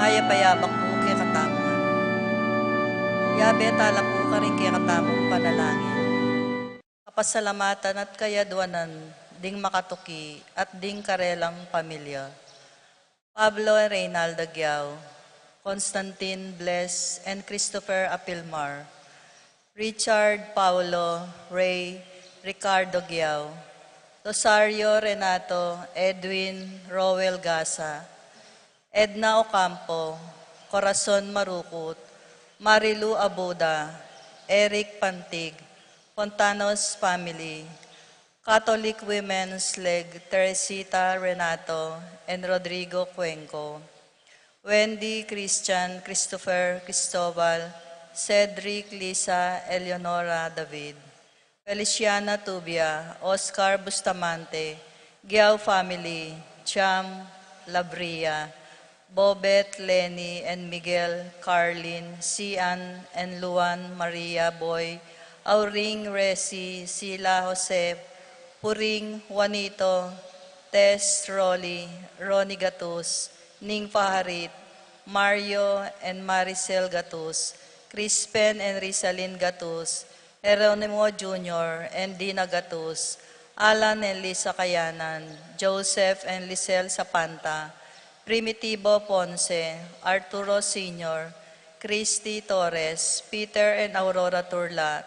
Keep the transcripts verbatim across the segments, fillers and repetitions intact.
Mayap a yabak pu kekatamu ngan. Yabe tala pu karing kekatamung panalangin. Kapasalamatan at kayadwanan ding makatuki at ding karelang pamilya. Pablo Reynaldo Giao, Constantine Bles and Christopher Apilmar, Richard Paulo Ray Ricardo Giao, Rosario Renato Edwin Roel Gasa, Edna Ocampo, Corazon Marukut, Marilu Abuda, Eric Pantig, Fontanos family, Catholic Women's League Teresita Renato and Rodrigo Cuenco, Wendy Christian Christopher Cristobal, Cedric Lisa Eleonora David, Feliciana Tubia, Oscar Bustamante, Giao family, Jam Labria, Bobet, Lenny and Miguel, Carlin, Sian and Luan, Maria, Boy, Auring, Resi, Sila, Jose, Puring, Juanito, Tess, Rolly, Ronnie Gatus, Ning Faharit, Mario and Maricel Gatus, Crispen and Rizalin Gatus, Jeronimo Junior and Dina Gatus, Alan and Lisa Kayanan, Joseph and Lisel Sapanta, Primitivo Ponce, Arturo Senior, Christy Torres, Peter and Aurora Turla,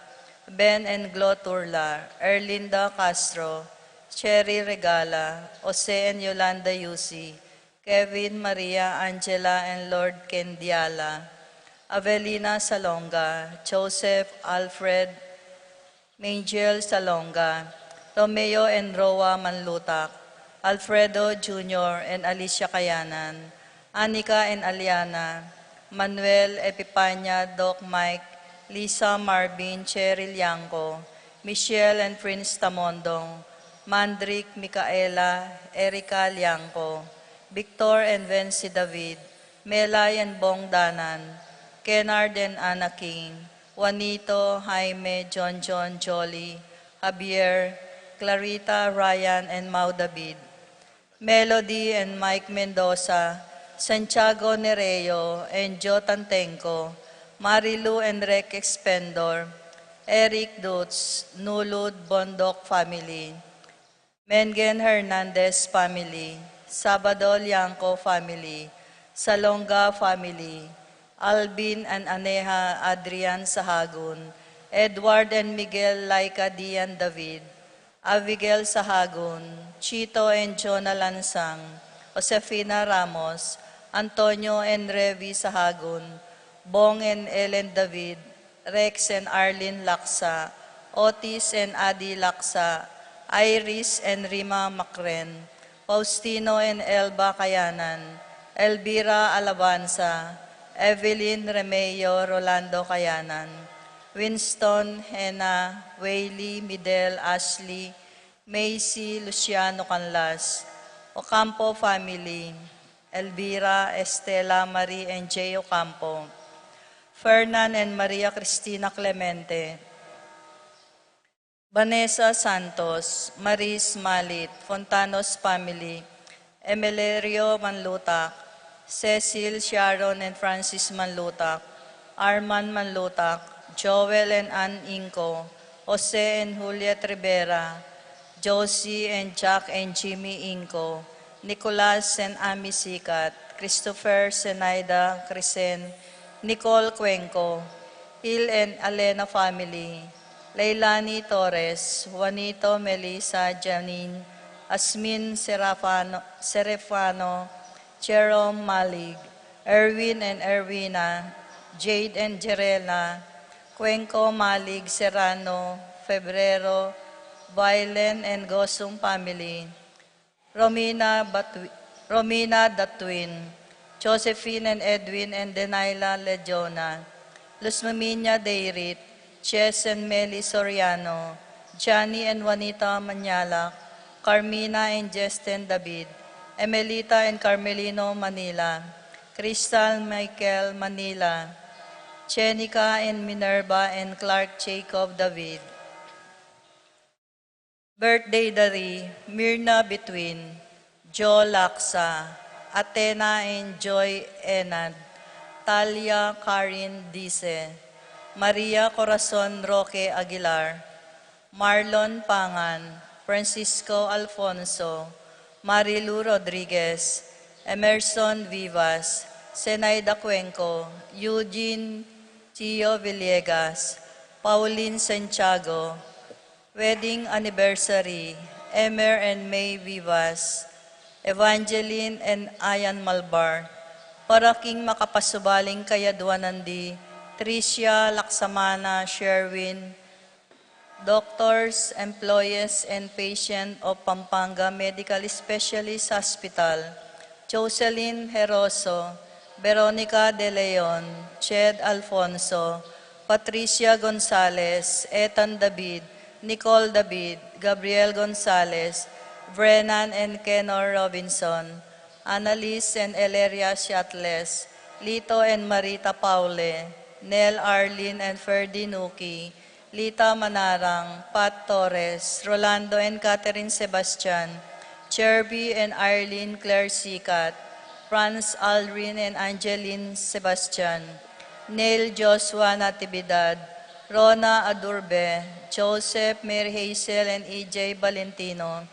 Ben and Glo Turla, Erlinda Castro, Cherry Regala, Jose and Yolanda Yusi, Kevin, Maria, Angela and Lord Kendiala, Avelina Salonga, Joseph, Alfred, Mangel Salonga, Romeo and Roa Manlutak, Alfredo Junior and Alicia Kayanan, Anika and Aliana, Manuel, Epipania, Doc Mike, Lisa, Marvin, Cheryl Yangco, Michelle and Prince Tamondong, Mandrick, Micaela, Erica Liangco, Victor and Vency David, Melay and Bong Danan, Kennard and Anna King, Juanito, Jaime, John John, Jolly, Javier, Clarita, Ryan and Mau David, Melody and Mike Mendoza, Santiago Nereo and Joe Tantenco, Marilu and Rek Expendor, Eric Dutz, Nulud Bondoc family, Mengen Hernandez family, Sabado Liangco family, Salonga family, Alvin and Aneha Adrian Sahagun, Edward and Miguel Laika Dian David, Abigail Sahagun, Chito and Jonah Lansang, Josefina Ramos, Antonio and Revi Sahagun, Bong and Ellen David, Rex and Arlene Laksa, Otis and Adi Laksa, Iris and Rima Macren, Faustino and Elba Kayanan, Elvira Alabanza, Evelyn Remeo Rolando Kayanan, Winston, Hena, Waylee, Midel, Ashley, Macy, Luciano Canlas, Ocampo family, Elvira, Estela, Marie and Jay Ocampo, Fernan and Maria Cristina Clemente, Vanessa Santos, Maris Malit, Fontanos family, Emelerio Manlutak, Cecil, Sharon and Francis Manlutak, Arman Manlutak, Joel and Ann Inco, Jose and Juliet Rivera, Josie and Jack and Jimmy Inco, Nicolas and Amy Sikat, Christopher, Zenaida, Crisen, Nicole Cuenco, Hill and Alena family, Leilani Torres, Juanito, Melissa, Janine, Asmin, Serafano, Serafano, Jerome Malig, Erwin and Erwina, Jade and Jerela, Cuenco Malig, Serrano, Febrero, Violin and Gosum family, Romina Batwi-, Romina Datwin, Josephine and Edwin and Denaila Legiona, Luzmiminia Deirit, Jess and Meli Soriano, Johnny and Juanita Manyalak, Carmina and Justin David, Emelita and Carmelino Manila, Crystal Michael Manila, Jenica and Minerva and Clark Jacob David. Birthday dari, Mirna Between, Joe Laksa, Atena and Joy Enad, Talia Karin Dice, Maria Corazon Roque Aguilar, Marlon Pangan, Francisco Alfonso, Marilu Rodriguez, Emerson Vivas, Zenaida Cuenco, Eugene Gio Villegas, Pauline Santiago, wedding anniversary, Emer and May Vivas, Evangeline and Ayan Malbar, para king makapasubaling kayadwanan di Tricia, Laksamana, Sherwin, doctors, employees, and patient of Pampanga Medical Specialist Hospital, Jocelyn Heroso, Veronica De Leon, Ched Alfonso, Patricia Gonzalez, Ethan David, Nicole David, Gabriel Gonzalez, Brennan and Kenor Robinson, Annalise and Eleria Siatles, Lito and Marita Paule, Nel, Arlene and Ferdy Nuki, Lita Manarang, Pat Torres, Rolando and Catherine Sebastian, Cherby and Arlene Claire Sicat, Franz Aldrin and Angeline Sebastian, Neil Joshua Natividad, Rona Adurbe, Joseph, Mary Hazel and E J Valentino,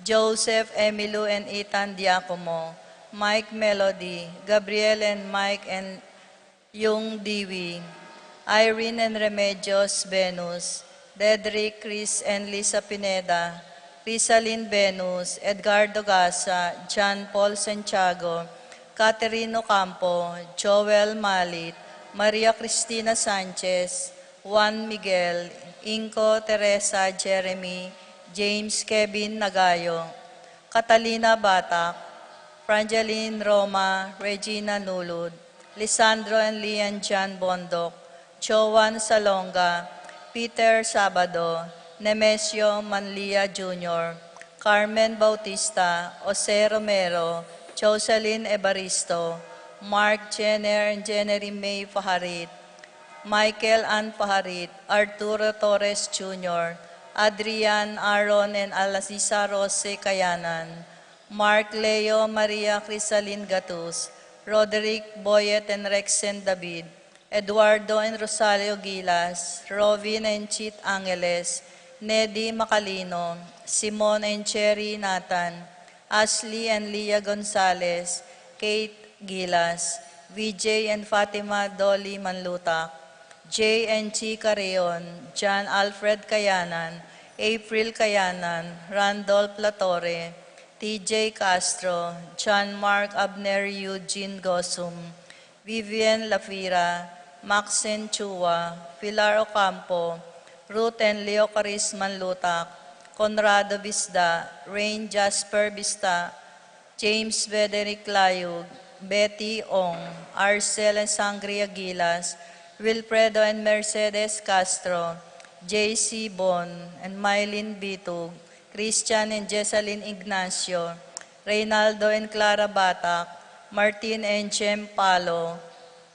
Joseph, Emilu and Ethan Diacomo, Mike Melody, Gabriel and Mike and Yung Diwi, Irene and Remedios Venus, Dedrick, Chris and Lisa Pineda, Rizalin Venus, Edgardo Gasa, John Paul Santiago, Catherine Ocampo, Joel Malit, Maria Cristina Sanchez, Juan Miguel, Inco Teresa Jeremy, James Kevin Nagayo, Catalina Batak, Frangeline Roma, Regina Nulud, Lisandro and Lian Jan Bondoc, Joan Salonga, Peter Sabado, Nemesio Manlia Junior, Carmen Bautista, Jose Romero, Jocelyn Evaristo, Mark Jenner and Jennery May Faharit, Michael Ann Faharit, Arturo Torres Junior, Adrian Aaron and Alasisa Rose Kayanan, Mark Leo Maria Crisalin Gatus, Roderick Boyet and Rexen David, Eduardo and Rosario Gilas, Rovin and Chit Angeles, Nedi Macalino, Simon and Cherry Nathan, Ashley and Leah Gonzalez, Kate Gilas, V J and Fatima Dolly Manlutak, J and G Carreon, John Alfred Kayanan, April Kayanan, Randolph Latore, T J Castro, John Mark Abner Eugene Gosum, Vivian Lafira, Maxine Chua, Pilar Ocampo, Ruth and Leo Caris Manlutak, Conrado Bisda, Rain Jasper Bisda, James Frederick Layug, Betty Ong, Arcel and Sangria Gilas, Wilfredo and Mercedes Castro, J C Bon and Mylene Bitug, Christian and Jessalyn Ignacio, Reynaldo and Clara Batak, Martin and Jem Palo,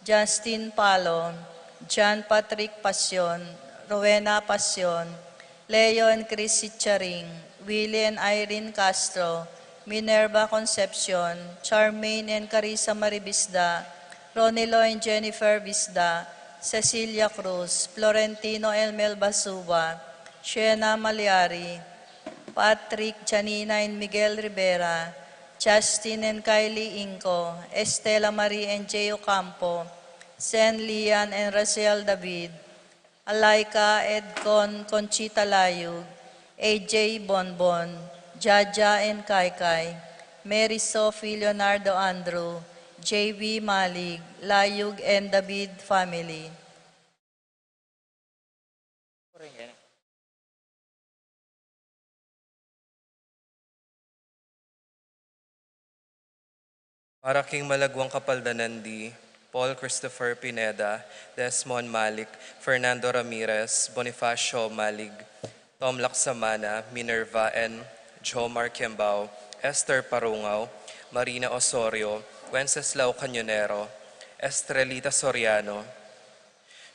Justin Palo, John Patrick Pasion, Rowena Pasion, Leo and Chris Sicharing, Willie and Irene Castro, Minerva Concepcion, Charmaine and Carissa Marie Bisda, Ronilo and Jennifer Bisda, Cecilia Cruz, Florentino Elmel Basuba, Shena Maliari, Patrick, Janina and Miguel Rivera, Justin and Kylie Inco, Estela Marie and Jay Ocampo, Sen Lian and Rachel David, Alaika Edcon Conchita Layug, A J Bonbon, Jaja and Kaikai, Mary Sophie Leonardo Andrew, J V Malig, Layug and David family. Para king malagwang kapaldanan di Paul Christopher Pineda, Desmond Malik, Fernando Ramirez, Bonifacio Malig, Tom Laksamana, Minerva N, Jomar Kiambao, Esther Parungaw, Marina Osorio, Wenceslao Cañonero, Estrelita Soriano,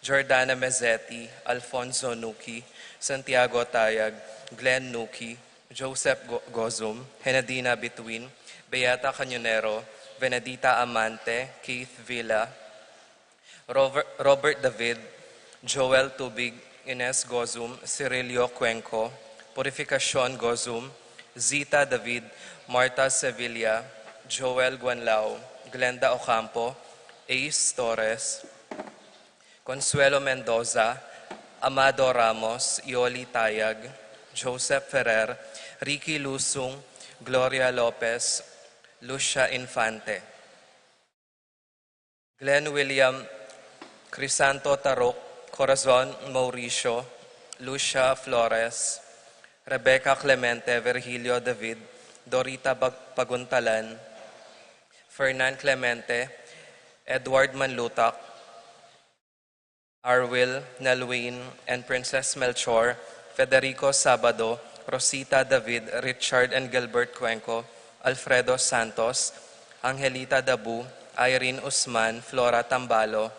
Jordana Mezzetti, Alfonso Nuki, Santiago Tayag, Glenn Nuki, Joseph Go-, Gozum, Henadina Bituin, Beata Cañonero, Benedita Amante, Keith Villa, Robert, Robert David, Joel Tubig, Ines Gozum, Cirilio Cuenco, Purificacion Gozum, Zita David, Martha Sevilla, Joel Guanlao, Glenda Ocampo, Ace Torres, Consuelo Mendoza, Amado Ramos, Yoli Tayag, Joseph Ferrer, Ricky Lusung, Gloria Lopez, Lucia Infante, Glenn William, Crisanto Taruk, Corazon Mauricio, Lucia Flores, Rebecca Clemente, Virgilio David, Dorita Bag-, Paguntalan, Fernan Clemente, Edward Manlutak, Arwil, Nelwin, and Princess Melchor, Federico Sabado, Rosita David, Richard and Gilbert Cuenco, Alfredo Santos, Angelita Dabu, Irene Usman, Flora Tambalo,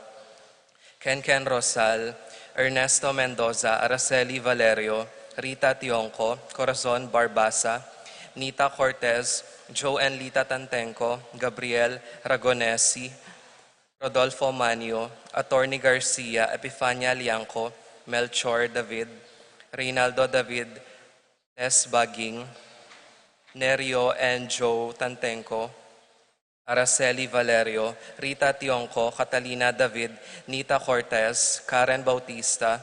Kenken Rosal, Ernesto Mendoza, Araceli Valerio, Rita Tionco, Corazon Barbasa, Nita Cortez, Joe and Lita Tantenco, Gabriel Ragonesi, Rodolfo Manio, Attorney Garcia, Epifania Liangco, Melchor David, Reynaldo David, Tess Baging, Nerio and Joe Tantenco, Araceli Valerio, Rita Tionco, Catalina David, Nita Cortez, Karen Bautista,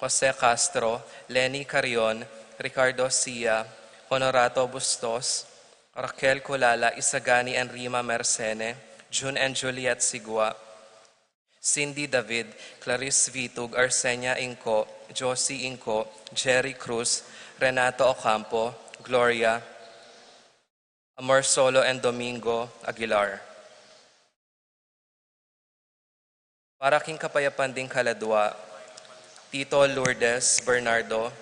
Jose Castro, Lenny Carrion, Ricardo Sia, Honorato Bustos, Raquel Culala, Isagani and Rima Mercene, Jun and Juliet Sigua, Cindy David, Clarice Vitug, Arsenia Inco, Josie Inco, Jerry Cruz, Renato Ocampo, Gloria, Amor Solo and Domingo Aguilar. Para king kapayapan ding kaladua, Tito Lourdes Bernardo,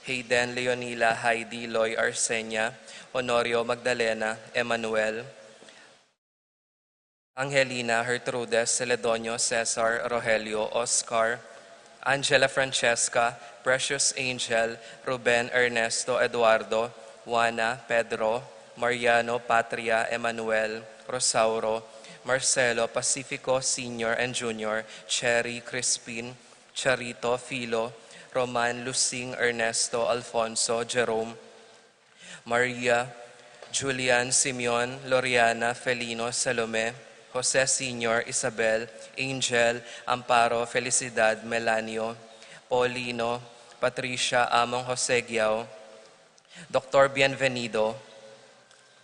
Hayden Leonila, Heidi Loy Arsenia, Honorio Magdalena, Emmanuel, Angelina, Gertrudes, Celedonio, Cesar, Rogelio, Oscar, Angela, Francesca, Precious, Angel, Ruben, Ernesto, Eduardo, Juana, Pedro, Mariano, Patria, Emmanuel, Rosauro, Marcelo, Pacifico, Senior and Junior, Cherry, Crispin, Charito, Filo, Roman, Lusing, Ernesto, Alfonso, Jerome, Maria, Julian, Simeon, Loriana, Felino, Salome, Jose Senior, Isabel, Angel, Amparo, Felicidad, Melanio, Paulino, Patricia, Among Jose Giao, Doctor Bienvenido,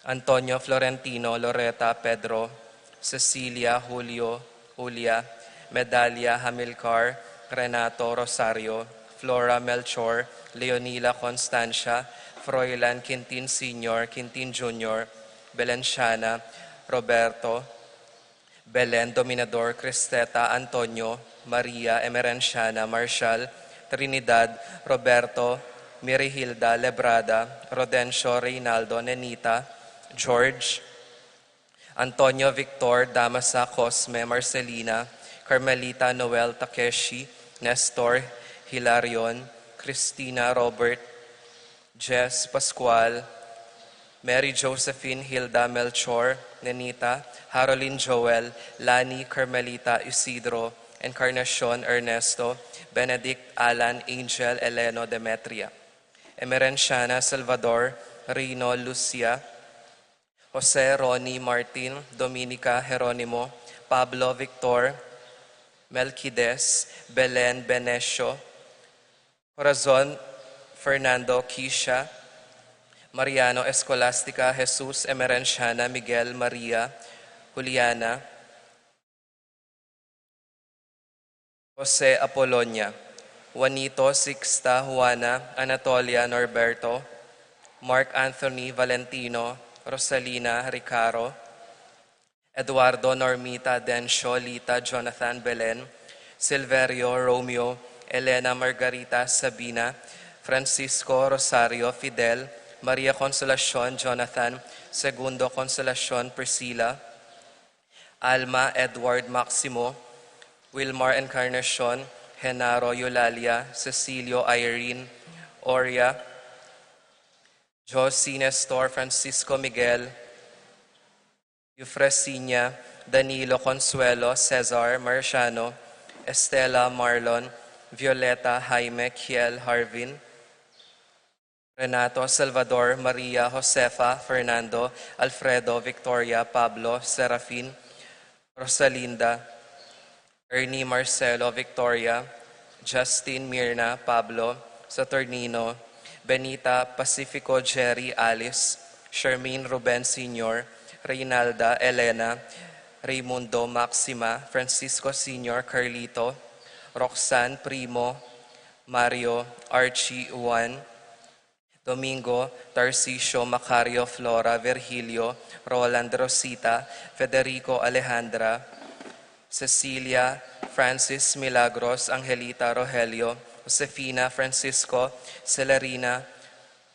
Antonio, Florentino, Loreta, Pedro, Cecilia, Julio, Julia, Medalia, Hamilcar, Renato, Rosario, Flora, Melchor, Leonila, Constancia, Froilan, Quintin Senior, Quintin Junior, Belenciana, Roberto, Belen, Dominador, Cristeta, Antonio, Maria, Emerenciana, Marshall, Trinidad, Roberto, Mirihilda, Lebrada, Rodencio, Reynaldo, Nenita, George, Antonio, Victor, Damasa, Cosme, Marcelina, Carmelita, Noel, Takeshi, Nestor, Hilarion, Cristina, Robert, Jess, Pascual, Mary Josephine, Hilda, Melchor, Nenita, Harolin, Joel, Lani, Carmelita, Isidro, Encarnacion, Ernesto, Benedict, Alan, Angel, Eleno, Demetria, Emerenciana, Salvador, Rino, Lucia, Jose, Ronnie, Martin, Dominica, Jeronimo, Pablo, Victor, Melquides, Belen, Benesio, Corazon, Fernando, Kisha, Mariano, Escolastica, Jesus, Emerenciana, Miguel, Maria, Juliana, Jose, Apolonia, Juanito, Sixta, Juana, Anatolia, Norberto, Mark Anthony, Valentino, Rosalina, Ricaro, Eduardo, Normita, Dencio, Lita, Jonathan, Belen, Silverio, Romeo, Elena, Margarita, Sabina, Francisco, Rosario, Fidel, Maria Consolacion, Jonathan, Segundo, Consolacion, Priscila, Alma, Edward, Maximo, Wilmar, Encarnacion, Genaro, Eulalia, Cecilio, Irene, Oria, Josie, Nestor, Francisco, Miguel, Eufrasinia, Danilo, Consuelo, Cesar, Marciano, Estela, Marlon, Violeta, Jaime, Kiel, Harvin, Renato, Salvador, Maria, Josefa, Fernando, Alfredo, Victoria, Pablo, Serafin, Rosalinda, Ernie, Marcelo, Victoria, Justin, Mirna, Pablo, Saturnino, Benita, Pacifico, Jerry, Alice, Shermaine, Ruben Senior, Reynalda, Elena, Raymundo, Maxima, Francisco Senior, Carlito, Roxanne, Primo, Mario, Archie, Juan, Domingo, Tarcisio, Macario, Flora, Virgilio, Roland, Rosita, Federico, Alejandra, Cecilia, Francis, Milagros, Angelita, Rogelio, Josefina, Francisco, Celerina,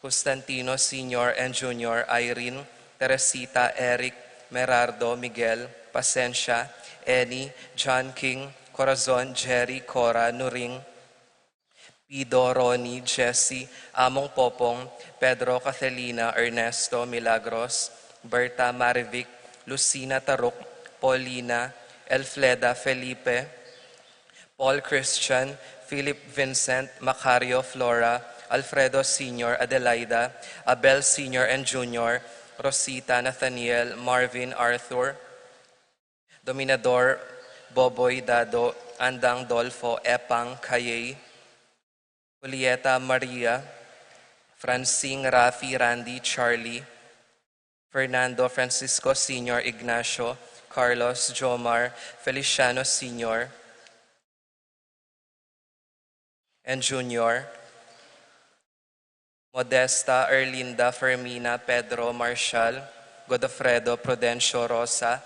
Constantino Senior and Junior, Irene, Teresita, Eric, Merardo, Miguel, Pasensia, Annie, John King, Corazon, Jerry, Cora, Nuring, Pido, Ronnie, Jesse, Among Popong, Pedro, Catalina, Ernesto, Milagros, Berta, Marivic, Lucina, Taruk, Paulina, Elfleda, Felipe, Paul, Christian, Philip, Vincent, Macario, Flora, Alfredo Senior, Adelaida, Abel Senior and Junior, Rosita, Nathaniel, Marvin, Arthur, Dominador, Boboy, Dado, Andang, Dolfo, Epang, Kayay, Julieta, Maria, Francine, Rafi, Randy, Charlie, Fernando, Francisco Senior, Ignacio, Carlos, Jomar, Feliciano Senior and Junior, Modesta, Erlinda, Fermina, Pedro, Marshall, Godofredo, Prudencio, Rosa,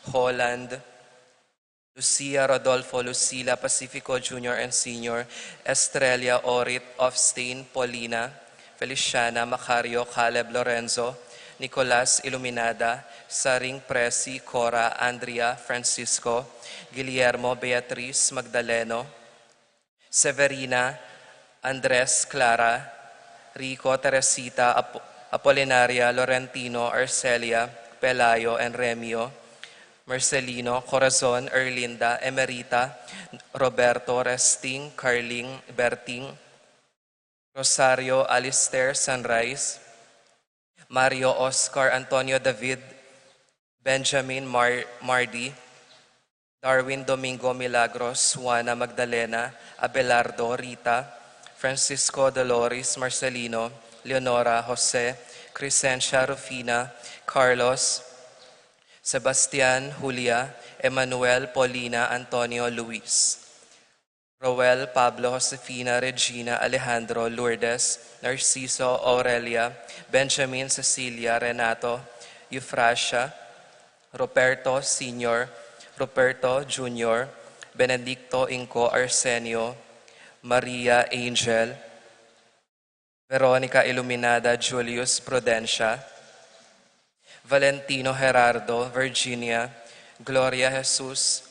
Holland, Lucia, Rodolfo, Lucila, Pacifico Junior and Senior, Estrella, Orit, Ofstain, Paulina, Feliciana, Macario, Caleb, Lorenzo, Nicolas, Iluminada, Saring, Presi, Cora, Andrea, Francisco, Guillermo, Beatriz, Magdaleno, Severina, Andres, Clara, Rico, Teresita, Ap-, Apolinaria, Laurentino, Arcelia, Pelayo, and Remio, Marcelino, Corazon, Erlinda, Emerita, Roberto, Resting, Carling, Berting, Rosario, Alistair, Sunrise, Mario, Oscar, Antonio, David, Benjamin, Mar-, Mardi, Darwin, Domingo, Milagros, Juana, Magdalena, Abelardo, Rita, Francisco, Dolores, Marcelino, Leonora, Jose, Crescencia, Rufina, Carlos, Sebastian, Julia, Emmanuel, Paulina, Antonio, Luis, Roel, Pablo, Josefina, Regina, Alejandro, Lourdes, Narciso, Aurelia, Benjamin, Cecilia, Renato, Eufrasia, Roberto Senior, Roberto Junior, Benedicto, Inco, Arsenio, Maria, Angel, Veronica, Iluminada, Julius, Prudencia, Valentino, Gerardo, Virginia, Gloria, Jesus,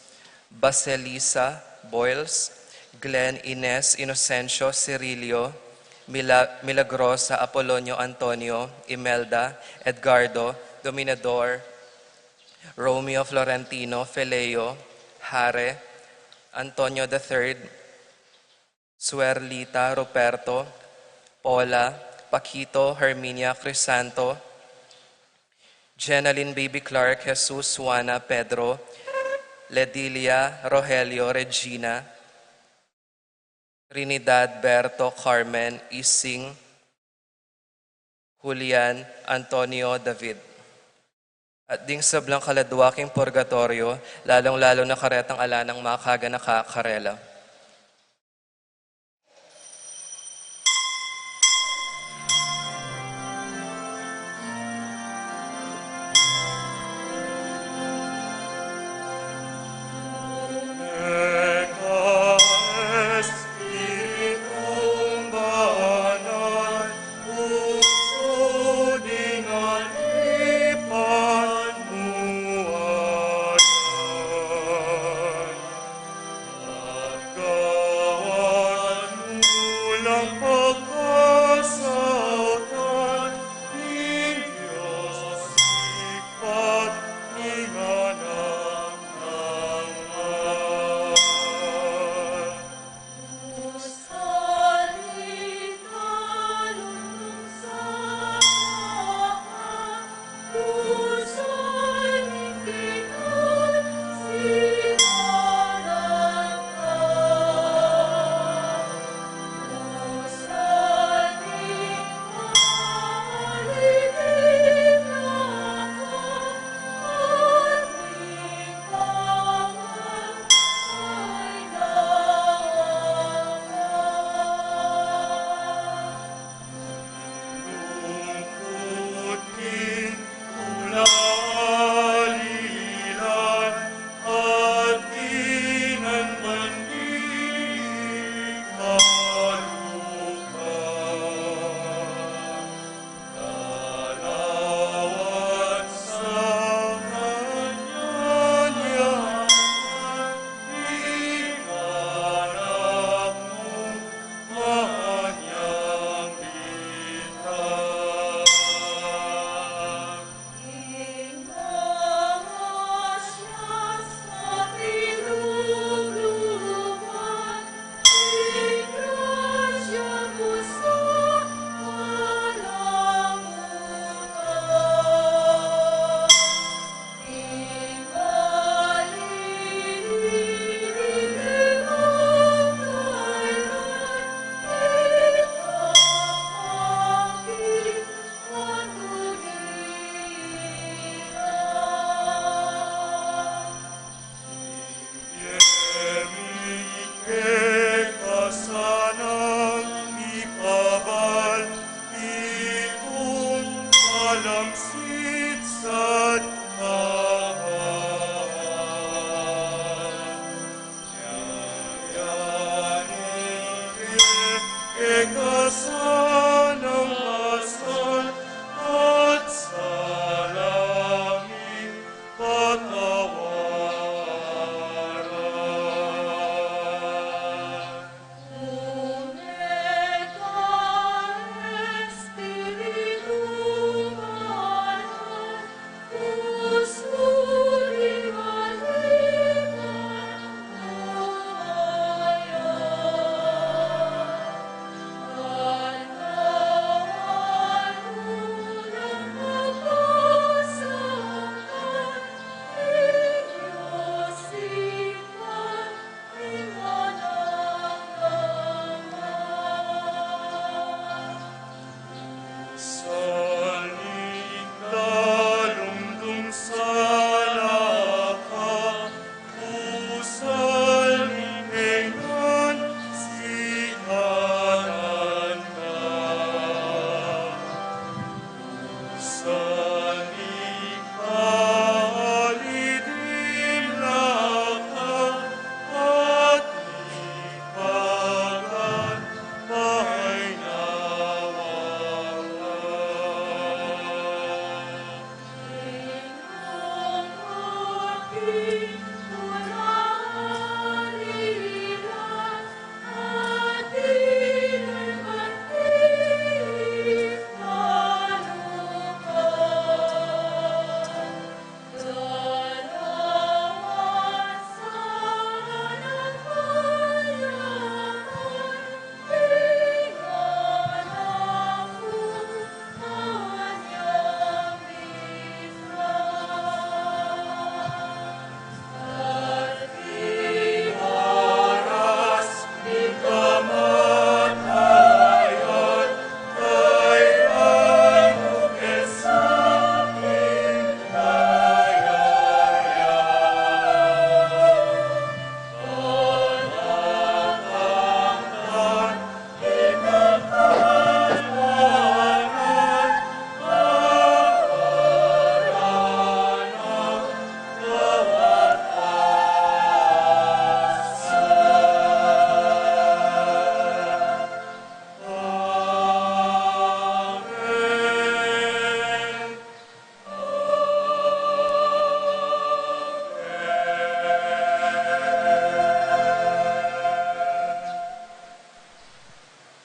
Basilisa, Boyles, Glenn, Ines, Inocencio, Cirilio, Mila-, Milagrosa, Apolonio, Antonio, Imelda, Edgardo, Dominador, Romeo, Florentino, Feleo, Hare, Antonio the third, Suerlita, Ruperto, Paula, Paquito, Herminia, Crisanto, Jenalyn, Baby Clark, Jesus, Juana, Pedro, Ledilia, Rogelio, Regina, Trinidad, Berto, Carmen, Ising, Julian, Antonio, David. At ding sablang kaladwa king purgatoryo, lalong-lalo na karetang ala nang makaganaka karela.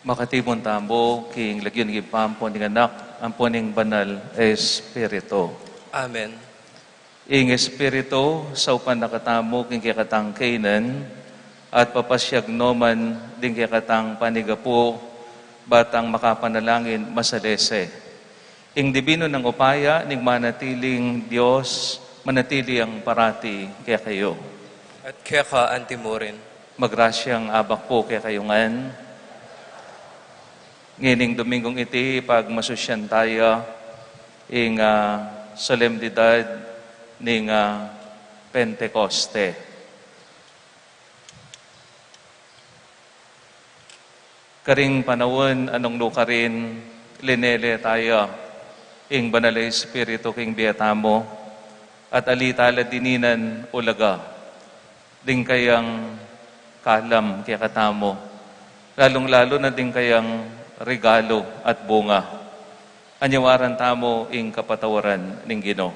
Makatimun tamu king lagyu ning Ibpa, ampo ning Anak, ampo ning Banal Espiritu. Amen. Ing Espiritu, saupan na katamu king kekatang kainan, at papasiag no man ding kekatang panigapu, ba tang makapanalangin masalese. Ing dibinu nang upaya ning manatiling Dios, manatili yang parati kekayu. At keka antimurin. Magrasyang abak pu kekayu ngan. Ngening Domingong iti, pagmasusyan taya ing, ah, solemnidad ning, ah, Pentecoste. Karing panaun a nung nukarin, linele taya ing Banal a Espiritu king bie tamu, at ali tala dininan ulaga ding kayang kalam kekatamu, lalung-lalu na ding kayang regalu at bunga. Anyawaran tamu ing kapatawaran ning Ginu.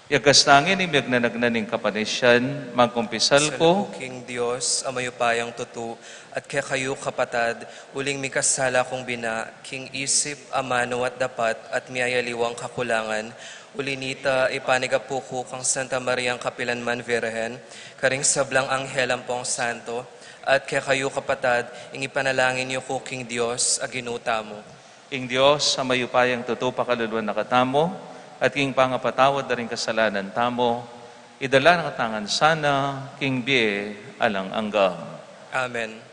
Yagas tangin ing miyagnanagnan ning kapanisyan, magkumpisal ku king Dios a mayupayang tutu, at kekayu, kapatad, uling mikasala kung bina, king isip, amanu at dapat, at miyayaliwang kakulangan. Uli nita, ipanigapu ku kang Santa Mariang kapilanman Virgen, karing sablang anghel ampong santo, at kekayu, kapatad, ing ipanalangin yu ku king Dios a Ginu tamu. Ing Dios a mayupayang tutu pakaluluan na katamu, at king pangapatawad da ring kasalanan tamu, idala na katamu ngan sana king bie alang angga. Amen.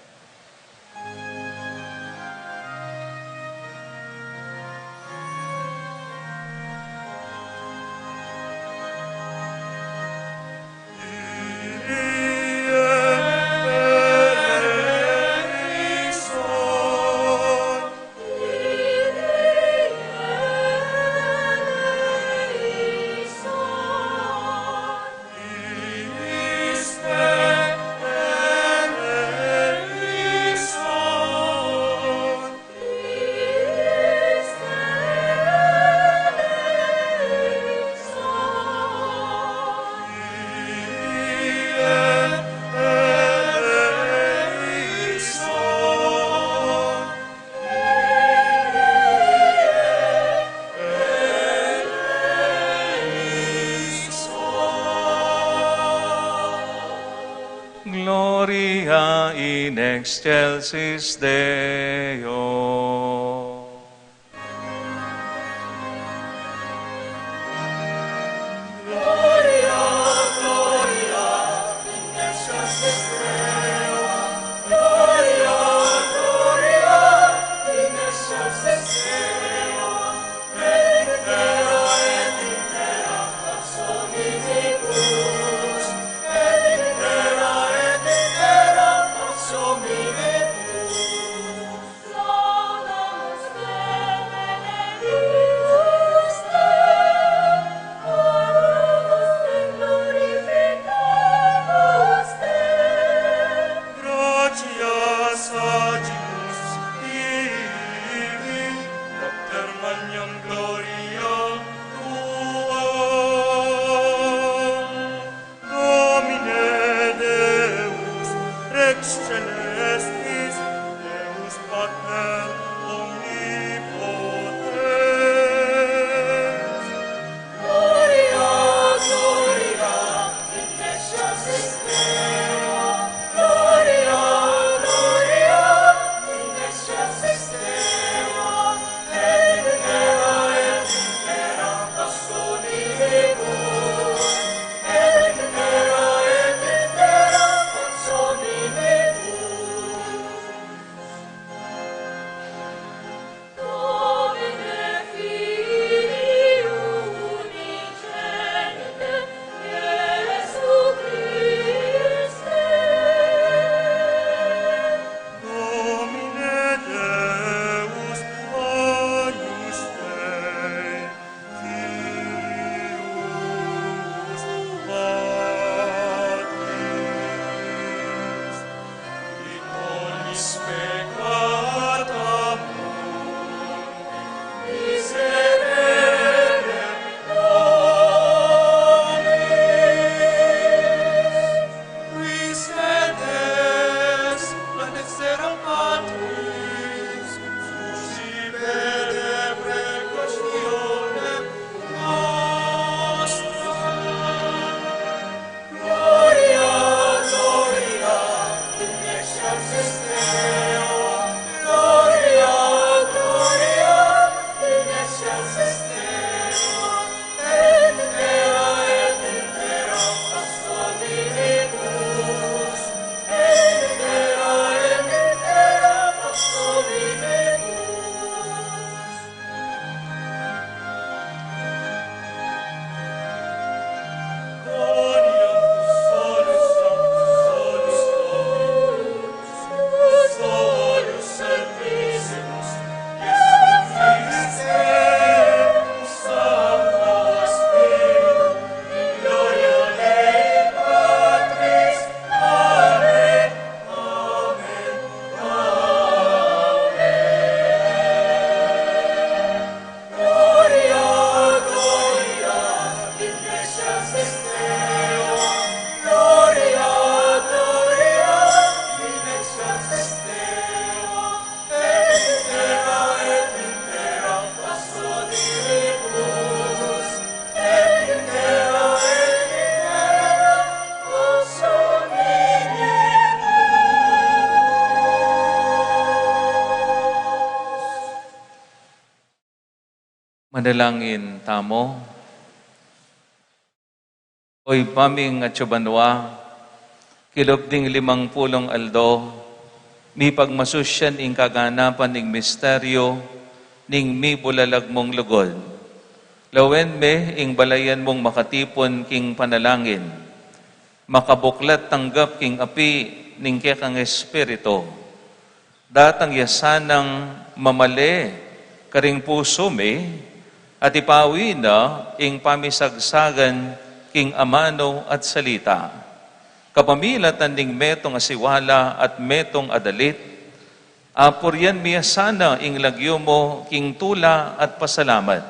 Gloria in excelsis Deo. Manalangin tamu. O Ibpa ming atsu banua, kilub ding limang pulung aldo, mipagmasusyan ing kaganapan ning misteryu ning mibulalag mung lugud. Lawen me ing balayan mung makatipun king panalangin, makabuklat tanggap king api ning kekang Espiritu. Datang ya sanang mamale karing pusu mi, at ipawi na ing pamisagsagan king amanu at salita. Kapamilatan ning metung a siwala at metung a dalit, apurian mi ya sana ing lagyu mu king tula at pasalamat.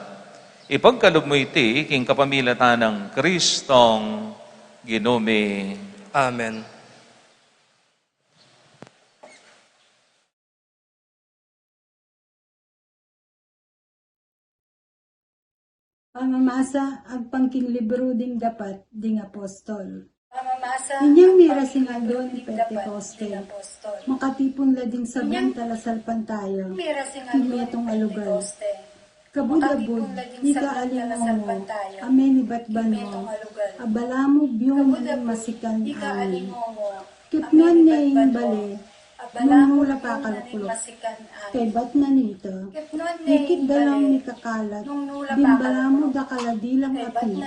Ipagkalub mu iti king kapamilatan nang Kristong Ginu mi. Amen. Pamamasa agpang king libru ding dapat ding apostol. Inyang mirasing aldo ning Pentekoste, makatipun la ding sablang talasalpantaya king metung a lugal. Kabud-abud, mika aliwa mu a menibat banua, a balamu biung na ning masikan amin. Kipnuan ne ing bale nung nu la pakalukluk. Kaybat na nita, ikit da lang mikakalat ding balamu dakal a dilang api,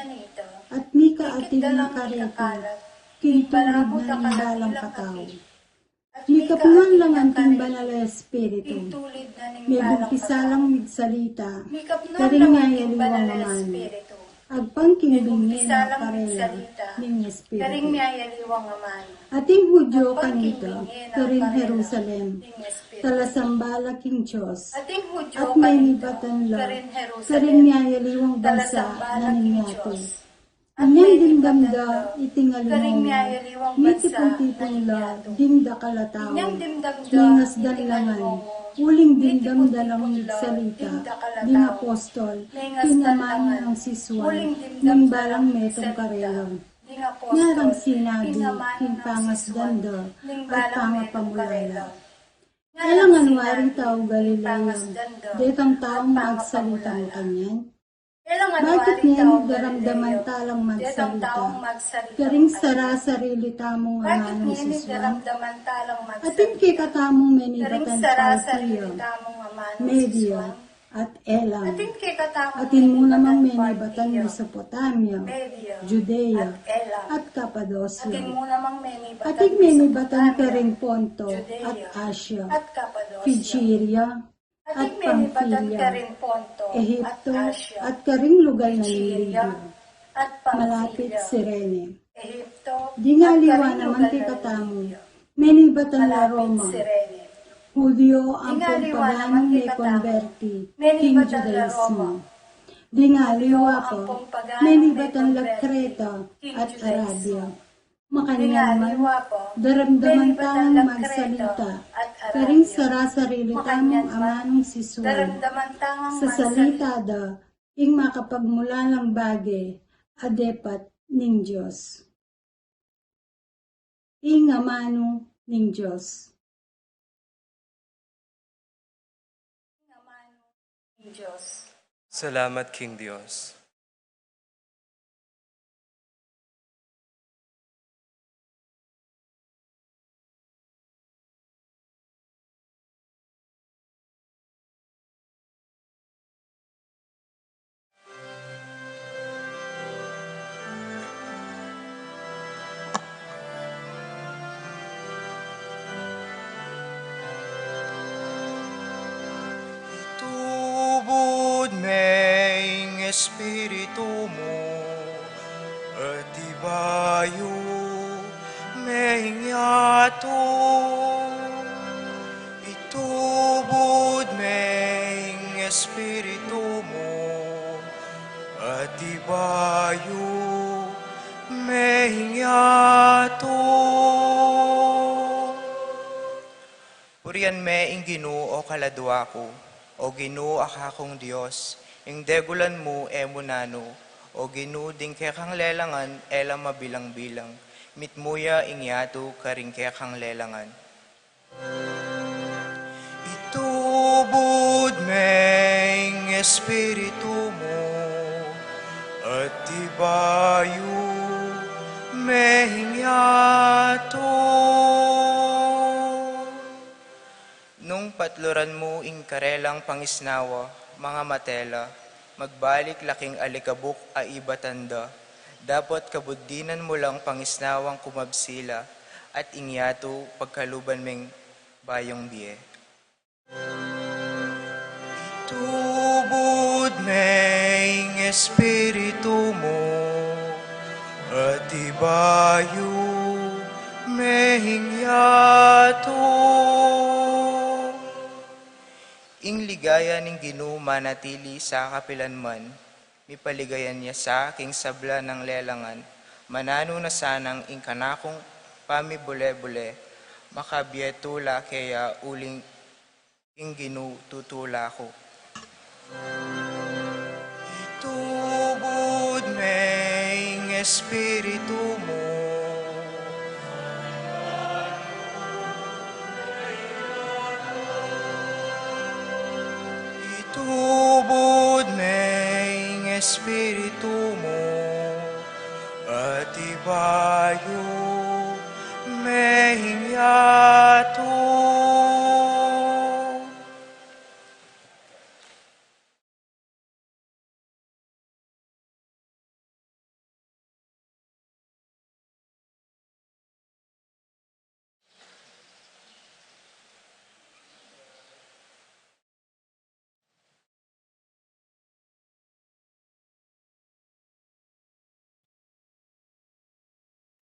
at mika atin ing kareti king tulid na ning balang katau. Mikapnuan la ngan king Banal a Espiritu, megumpisa lang migsalita karing miyayaliwang amanu, agpang king binye na karela ning Espiritu. Ating Hudyo kanita karing Jerusalem, talasamba la king Dios, at menibatan la karing miyayaliwang bansa na ning yatu. Inyang dimdam da iting aliwa mu, mitipun-tipun la ding dakal a tau, mengasdan la ngan, uling dimdam da lang migsalita ding apostol king amanu nang sisuan ning balang metung karela. Nyarang sinabi king pangasdan da at pangapamulala, E la ngan wari tau Galilea detang taung magsalita makanyan? Bakit ngeni daramdaman ta lang magsalita karing sarasarili tamung amanung sisuan? Atin kekatamung menibatan Partia, Media, at Elam. Atin mu namang menibatan Mesopotamia, Judea, at Kapadosia. Atin menibatan karing Ponto at Asia, Frigia, at Pamfilia, Ehipto, at karing lugal na ning Libya, malapit Cirene. Ding aliwa naman kekatamu, menibatan la Roma, Hudyo ampong paganung mekonberti king Judaismo. Ding aliwa pa, menibatan la Kreta at Arabia. Makanyan man, daramdaman tang magsalita karing sarasarili tamung amanung sisuan, sasalita da ing makapagmulalang bage a depat ning Dios. Ing amanu ning Dios. Salamat king Dios. Itubud me ing Espiritu mu, at ibayu me ing yatu. Itubud me ing Espiritu mu, at ibayu me ing yatu. Purian me ing Ginu, o kaladua ku, o Ginu a kakung Dios, ing degulan mu e mu nanu, o Ginu, ding kekang lelangan e la mabilang-bilang, mitmu ya ing yatu karing kekang lelangan. Itubud me ing Espiritu mu, at ibayu mehing yatu. Nung patluran mu ing karelang pangisnawa, mangamatela, magbalik la king alikabuk a ibatan da, dapot kabuddinan mu lang pangisnawang kumabsi la, at ing yatu pagkaluban meng bayung bie. Itubud me ing Espiritu mu, at ibayu mehing yatu. Ing ligaya ning Ginu manatili sa kapilanman, mipaligayan ya sa king sabla nang lelangan, mananu na sanang ing kanakung pamibule-bule, makabie tula keya uling ing Ginu tutula ku. Itubud me ing Espiritu mu. Itubud me ing Espiritu mu, at ibayu mehing yatu.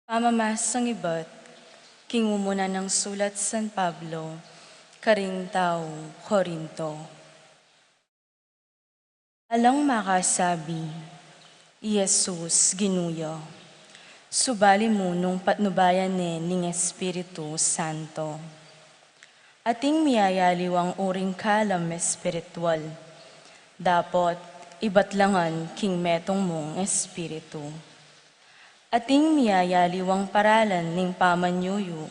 Pamamasang ibat king umuna nang sulat San Pablo karing tau Corinto. Alang makasabi, i Jesus Ginu ya, subali mu nung patnubayan ne ning Espiritu Santo. Ating miyayaliwang uring kalam espiritual, dapot ibat la ngan king metung mung espiritu. Ating miyayaliwang paralan ning pamanyuyu,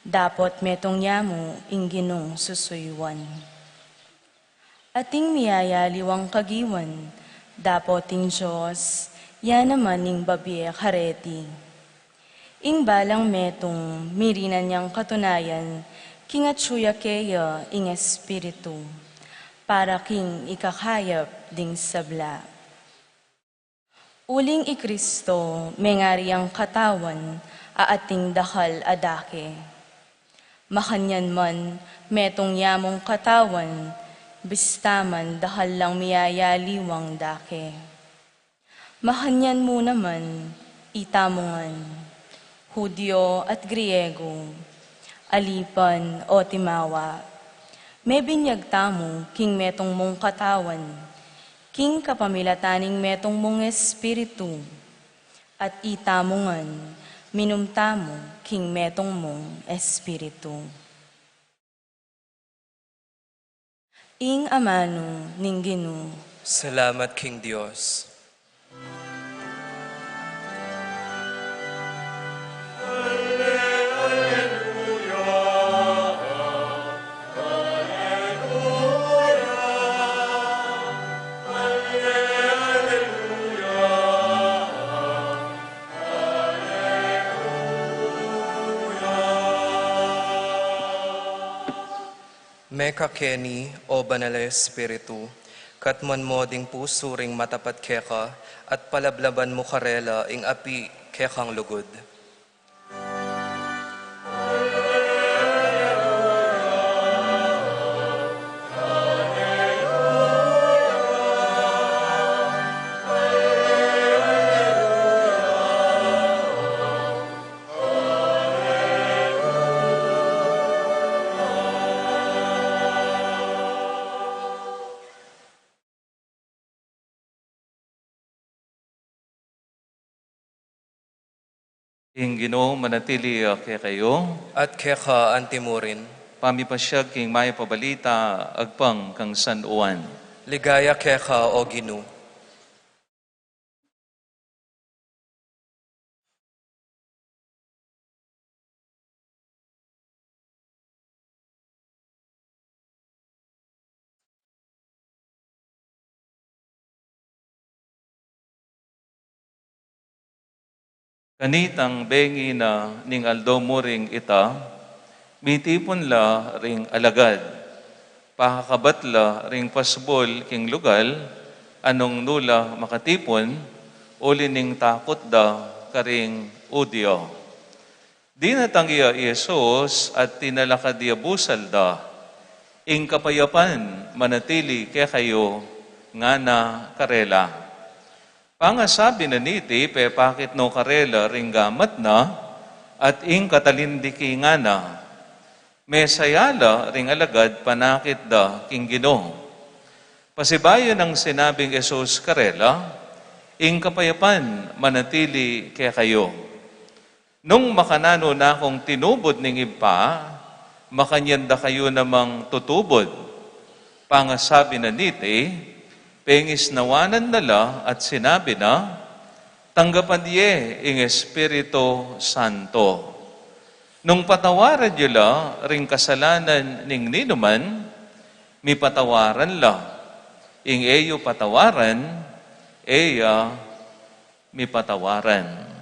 dapot metung ya mu ing Ginung susuyuan. Ating miyayaliwang kagiwan, dapot ing Dios, ya naman ing babie kareti. Ing balang metung mirinan yang katunayan, king atsu ya keya ing Espiritu, para king ikakayap ding sabla. Uling i Kristo mengari yang katawan a ating dakal a dake. Makanyan man, metung ya mung katawan, bista man dakal lang miyayaliwang dake. Makanyan mu naman, itamu ngan, Judio at Griego, alipan o timawa, mebinyag tamu king metung mung katawan, king kapamilatan ning metung mung Espiritu, at itamu ngan, minum tamu king metung mung Espiritu. Ing amanu ning Ginu. Salamat king Dios. Mekakeni, O Banal a Espiritu, katmuan mu ding pusu ring matapat keka, at palablaban mu karela ing api kekang lugud. Ing Ginu manatili kekayu. At keka antimurin. Pamipasiag king Mayap a Balita agpang kang San Juan. Ligaya keka, O Ginu. Kanitang bengi na ning aldo mu ring ita, mitipun la ring alagad. Pakakabat la ring pasbul king lugal, a nung nu la makatipun, uli ning takut da karing Judio. Dinatang ya i Jesus at tinalakad ya busal da, "Ing kapayapan manatili kekayu," ngana karela. Pangasabi na niti, pepakit no karela ring gamat na, at ing katalindiki ngana. Mesaya la ring alagad panakit da king Ginu. Pasibayu nang sinabing Jesus karela, "Ing kapayapan manatili kekayu. Nung makananu na kung tinubud ning Ibpa, makanyan da kayu namang tutubud." Pangasabi na niti, pengisnawanan na la at sinabi na, "Tanggapan ye ing Espiritu Santo. Nung patawaran yu la ring kasalanan ning ninuman, mipatawaran la. Ing e yu patawaran, e ya mipatawaran."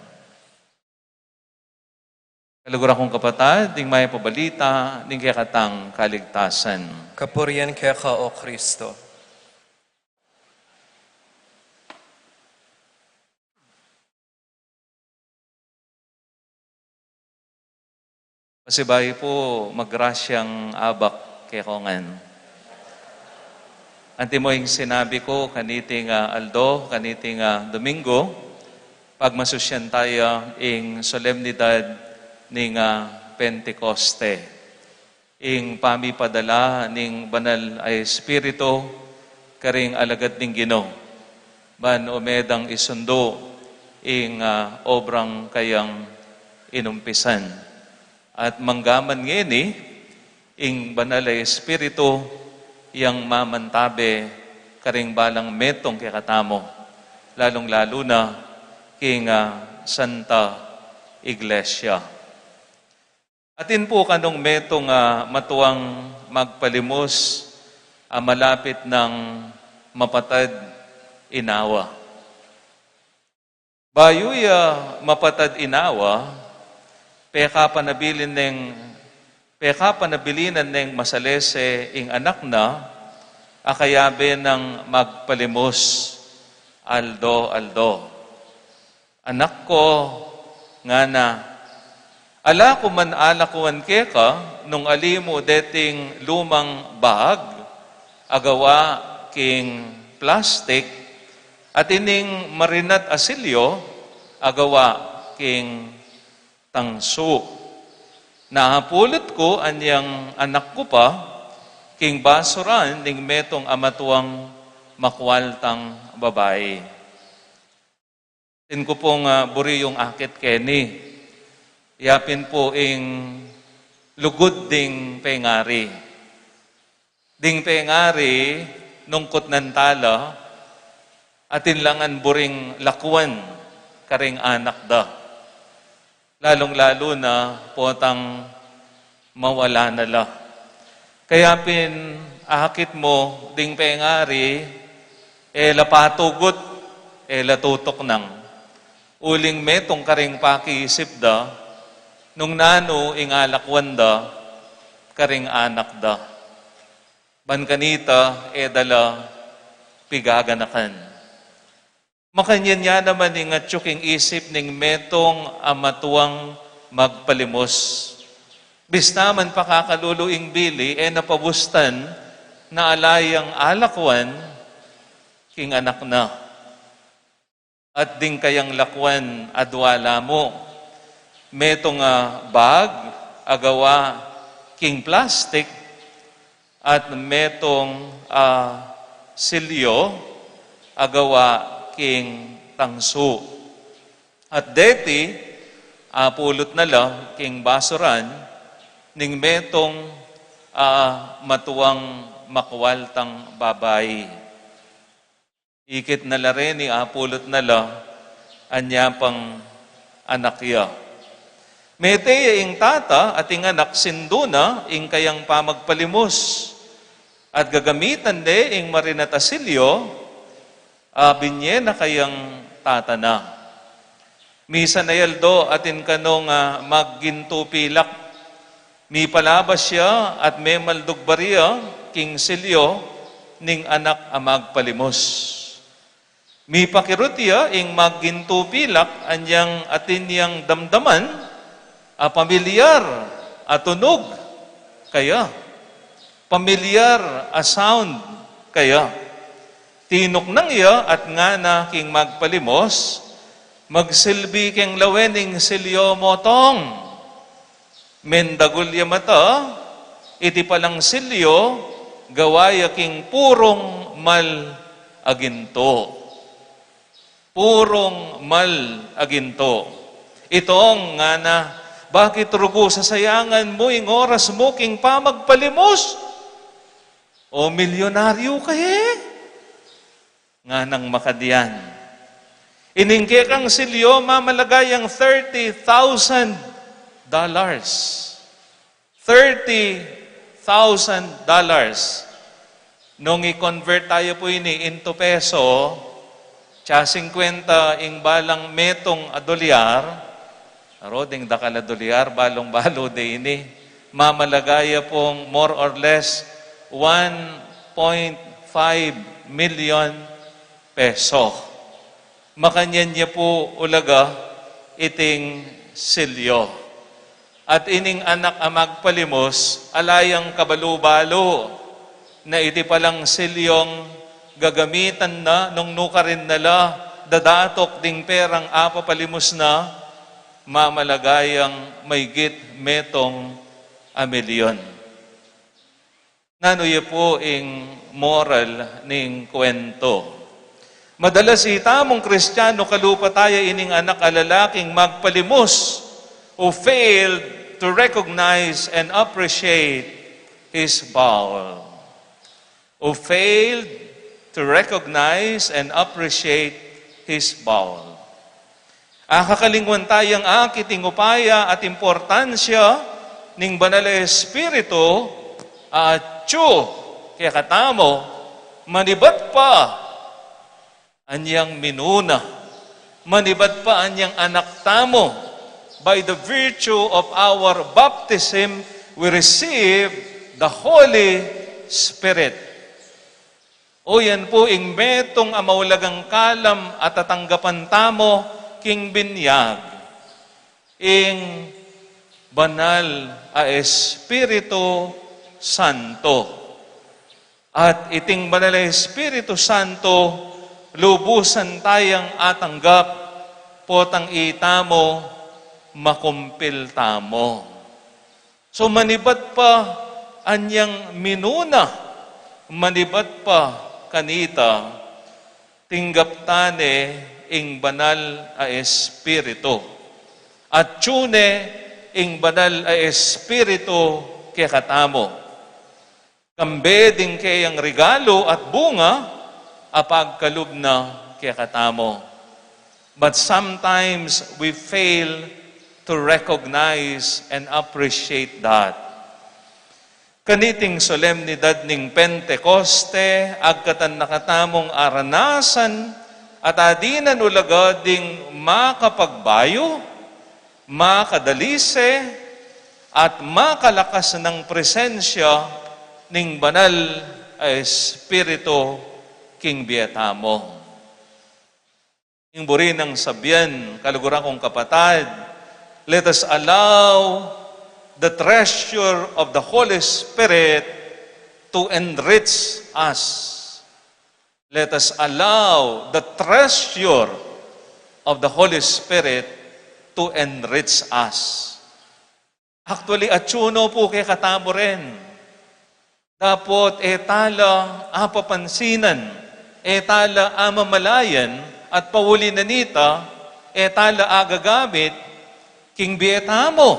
Kaluguran kung kapatad, ding mayap a balita ning kekatang kaligtasan. Kapurian keka, O Kristo. Pasibayu pu, magrasyang abak kekongan. Antimo ing sinabi ku kaniting, ah, aldo, kaniting, ah, Domingo, pagmasusyan taya ing solemnidad ning, ah, Pentecoste, ing pamipadala ning Banal a Espiritu karing alagad ning Ginu, ban ume dang isundu ing, ah, obrang kayang inumpisan. At manggaman ngeni, ing Banal a Espiritu yang mamantabe karing balang metung kekatamu, lalung-lalu na king, ah, Santa Iglesia. Atin pu kanung metung a matuang magpalimus a malapit nang mapatad inawa. Bayu ya mapatad inawa, pekapanabilin neng, pekapanabilinan neng masalese ing anak na, a kayabe nang magpalimus aldo-aldo. "Anak ku," ngana, "ala ku man alakwan keka nung ali mu deting lumang bag a gawa king plastik, at ining marinat a silyo a gawa king tangsu. Napulut ku anyang anak ku pa king basuran ning metung a matuang makwaltang babai." Atin ku pung, ah, buri yung akit keni. Yapin pu ing lugud ding pengari. Ding pengari, nung kutnan tala, atin la ngan buring lakwan karing anak da. Lalung-lalu na potang mawala na la. Kaya pin akit mu ding pengari, e la patugut, e la tutuknang. Uling metung karing pakiisip da, nung nanu ing alakwan da karing anak da. Ban kanita, e da la pigaganakan. Makanyan ya naman ing atyu king isip ning metung a matuang magpalimus. Bista man pakakalulu ing bili, e na pabustan na ala yang alakwan king anak na. At ding kayang lakwan adwa la mu. Metung a bag a gawa king plastik, at metung a silyo a gawa king tangsu. At deti, apulut na la king basuran ning metung a matuang makwaltang babai. Ikit na la reni, apulut na la, anya pang anak ya. Mete ya ing tata at ing anak, sindu na ing kayang pamagpalimus, at gagamitan de ing marinat a silyo a binye na kayang tata na. Misan a aldo atin kanu nga maggintu pilak. Mipalabas ya at memaldug baria king silyo ning anak a magpalimos. Mipakirut ya ing maggintu pilak anyang atin yang damdaman a pamilyar a tunug kaya, pamilyar a sound kaya. Tinuknang ya at ngana king magpalimos, "Magsilbi keng lawen ing silyo mu, Tong." Mendagul ya mata, iti palang silyo gawa ya king purung mal a gintu. Purung mal a gintu. "Itong," ngana, "bakit rugu sasayangan mu ing oras mu king pamagpalimos? O milyonaryo ka e?" Nganang makadyan. Ining kekang silyo mamalaga yang thirty thousand dollars. Thirty thousand dollars. Nung i-convert tayu pu ini into peso, tsa singkwenta ing balang metung a dolyar, aro ding dakal a dolyar, balung-balu de ini, mamalaga ya pung more or less one point five million peso. Makanyan ya pu ulaga iting silyo. At ining anak a magpalimos, ala yang kabalu-balu na iti palang silyong gagamitan na nung nukarin na la dadatuk ding perang apapalimos na, mamalaga yang maygit metung a milyon. Nanu ya pu ing moral ning kwento? Madalas itamung Kristiano kalupa taya ining anak a lalaking magpalimos, who failed to recognize and appreciate his bowl. Who failed to recognize and appreciate his bowl. Akakalingwan tayang akit ing upaya at importansya ning Banal a Espiritu a atyu kekatamu, manibat pa anyang minuna, manibat pa anyang anak tamu. By the virtue of our baptism, we receive the Holy Spirit. O yan pu ing metung a maulagang kalam a tatanggapan tamu king binyag, ing Banal a Espiritu Santo. At iting Banal a Espiritu Santo, lubusan tayang atanggap, potang itamu makumpil tamu. So, manibat pa anyang minuna, manibat pa kanita, tinggap ta ne ing Banal a Espiritu. Atyu ne ing Banal a Espiritu kekatamu. Kambe ding keyang regalu at bunga a pagkalub na kekatamu. But sometimes we fail to recognize and appreciate that. Kaniting solemnidad ning Pentecoste, agkatan na katamung aranasan at adinan ulaga ding makapagbayu, makadalise, at makalakas nang presensya ning Banal a Espiritu king bie tamu. Ing buri nang sabian, kaluguran kung kapatad, let us allow the treasure of the Holy Spirit to enrich us. Let us allow the treasure of the Holy Spirit to enrich us. Actually, atyu no pu kekatamu rin. Dapot e ta la apapansinan, e ta la amamalayan, at pauli na nita, e ta la agagamit king bie tamu.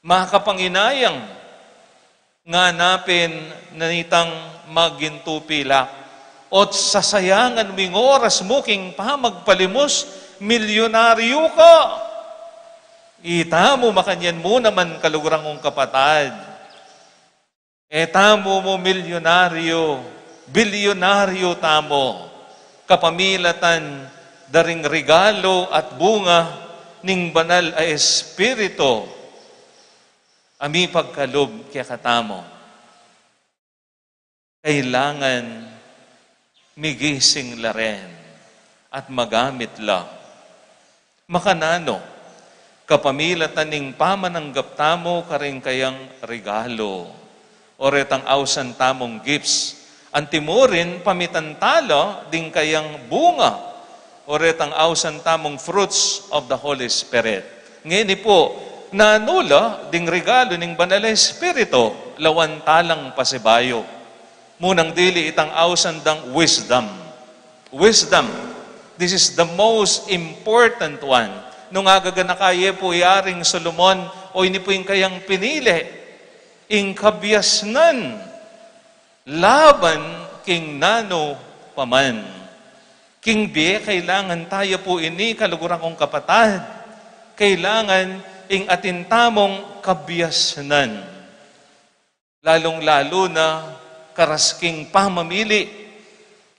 Makapanginayang, nganapin na nitang maging tupilak, o't sasayangan mu ing oras mu king pamagpalimos, milyonaryo ka. Itamu makanyan mu naman, kaluguran kung kapatad. E tamu mu milyonaryo, bilyonaryo tamu, kapamilatan da ring regalu at bunga ning Banal a Espiritu a mipagkalub kekatamu. Kailangan migising la rin at magamit la. Makananu? Kapamilatan ning pamananggap tamu karing kayang regalu, o retang ausan tamung gifts. Antimurin, pamitan tala ding kayang bunga, o retang ausan tamung fruits of the Holy Spirit. Ngeni pu, nanu la ding regalu ning Banal a Espiritu? Lawan talang pasibayu. Munang dili itang ausan dang wisdom. Wisdom. This is the most important one. Nung agaganaka ye pu i Aring Solomon, o ini pu ing kayang pinili, ing kabiasnan laban king nanu pa man. King bie, kailangan taya pu ini, kaluguran kung kapatad. Kailangan ing atin tamung kabiasnan. Lalung-lalu na karas king pamamili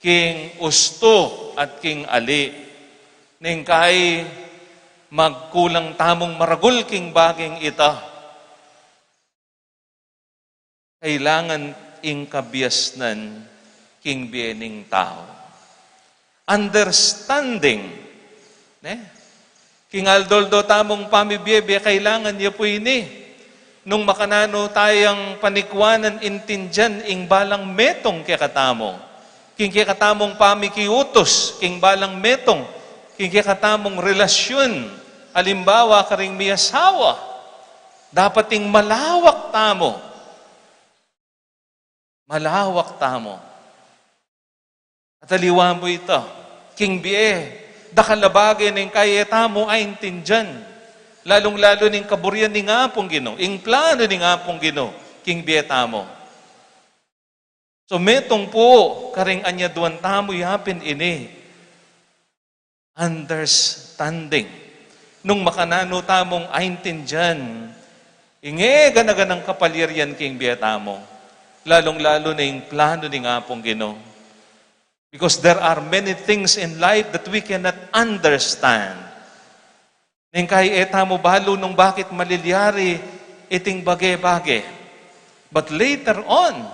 king ustu at king ali. Neng kai magkulang tamung maragul king baging ita. Kailangan ing kabiasnan king bie ning tau. Understanding. Ne? King aldo-aldo tamung pamibie-bie, kailangan ya pu ini. Nung makananu tayang panikwanan, intindian ing balang metung kekatamu. King kekatamung pamikiutus king balang metung, king kekatamung relasyun, alimbawa karing miyasawa, dapat ing malawak tamu. Malawak tamu. At aliwa mu ita, king bie, dakal a bage neng kai e tamu aintindian. Lalung-lalu ning kaburian ning Apung Ginu, ing planu ning Apung Ginu king bie tamu. So, metung pu karing anyaduan tamu yapin ini. Understanding. Nung makananu tamung aintindian ing e gana-ganang kapalyarian king bie tamu, lalung-lalu na ing planu ning Apung Ginu. Because there are many things in life that we cannot understand. Neng kai e tamu balu nung bakit malilyari iting bage-bage. But later on,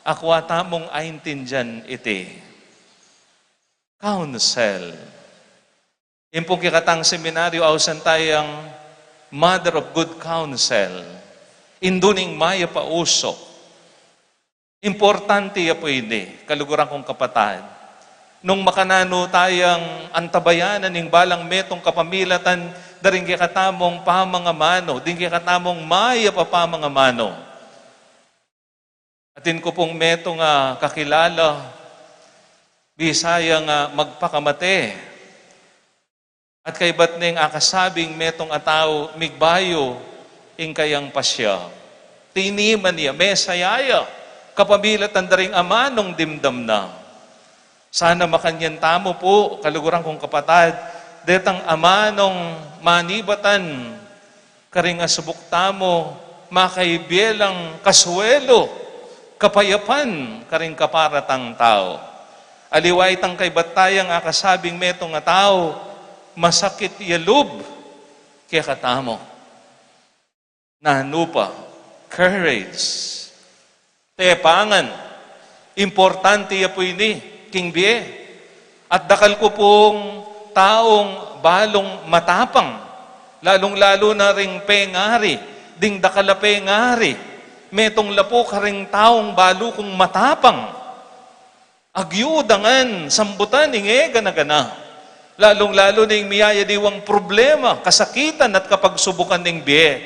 akwa tamung aintindian iti. Counsel. Ing pung kekatang seminaryo, ausan tayang Mother of Good Counsel. Indu ning mayap a uso. Importante ya pu ini, kaluguran kung kapatad. Nung makananu tayang antabayanan ing balang metung kapamilatan da ring kekatamung pamangamanu, ding kekatamung mayap a pamangamanu. Atin ku pung metung a kakilala, bisa yang, ah, magpakamate. At kaybat neng akasabing metung a tau, migbayu ing kayang pasya. Tiniman ya, mesaya ya, kapamilatan da ring amanung dimdam na. Sana makanyan tamu pu, kaluguran kung kapatad, detang amanung manibatan karing asubuk tamu, makaibie lang kasuelu, kapayapan karing kapara tang tau. Aliwa itang kaybat tayang akasabing metung a tau, masakit ya lub kekatamu. Nanu pa? Courage. Tepangan. Importante ya pu ini king bie. At dakal ku pung taung balung matapang, lalung-lalu na ring pengari, ding dakal a pengari. Metung la pu karing taung balu kung matapang. Agyudangan, sambutan ing e gana-gana. Lalung-lalu na ing miyayaliwang problema, kasakitan at kapagsubukan ning bie.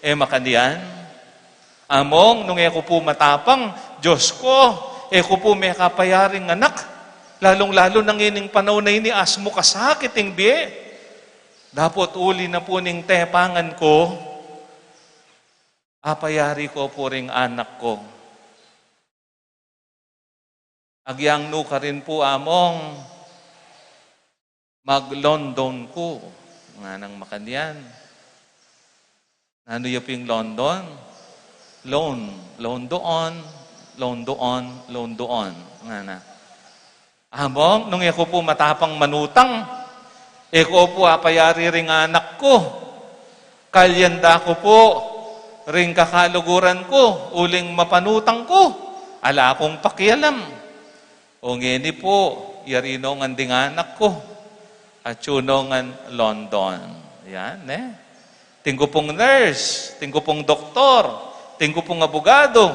E makanyan? Among, nung e ku pu matapang, Dios ku, e ku pu mekapayaring anak. Lalung-lalu na ngening panaun a ini, asmu kasakit ing bie. Dapot uli na pu ning tepangan ku, apayari ku pu ring anak ku. Agyang nu karin pu, Among, mag-London ku. Nganang makanyan. Nanu ya pung London? Loan. Loan doon, loan doon, loan doon. Ngana. Among, nung e ku pu matapang manutang, E ku pu apayari ring anak ku. Kalyan da ku pu ring kakaluguran ku, uling mapanutang ku. Ala kung pakialam. O ngeni pu, yari no ngan ding anak ku. Atyu no ngan London. Yan, e. Atin ku pung nurse, atin ku pung doktor, atin ku pung abogado.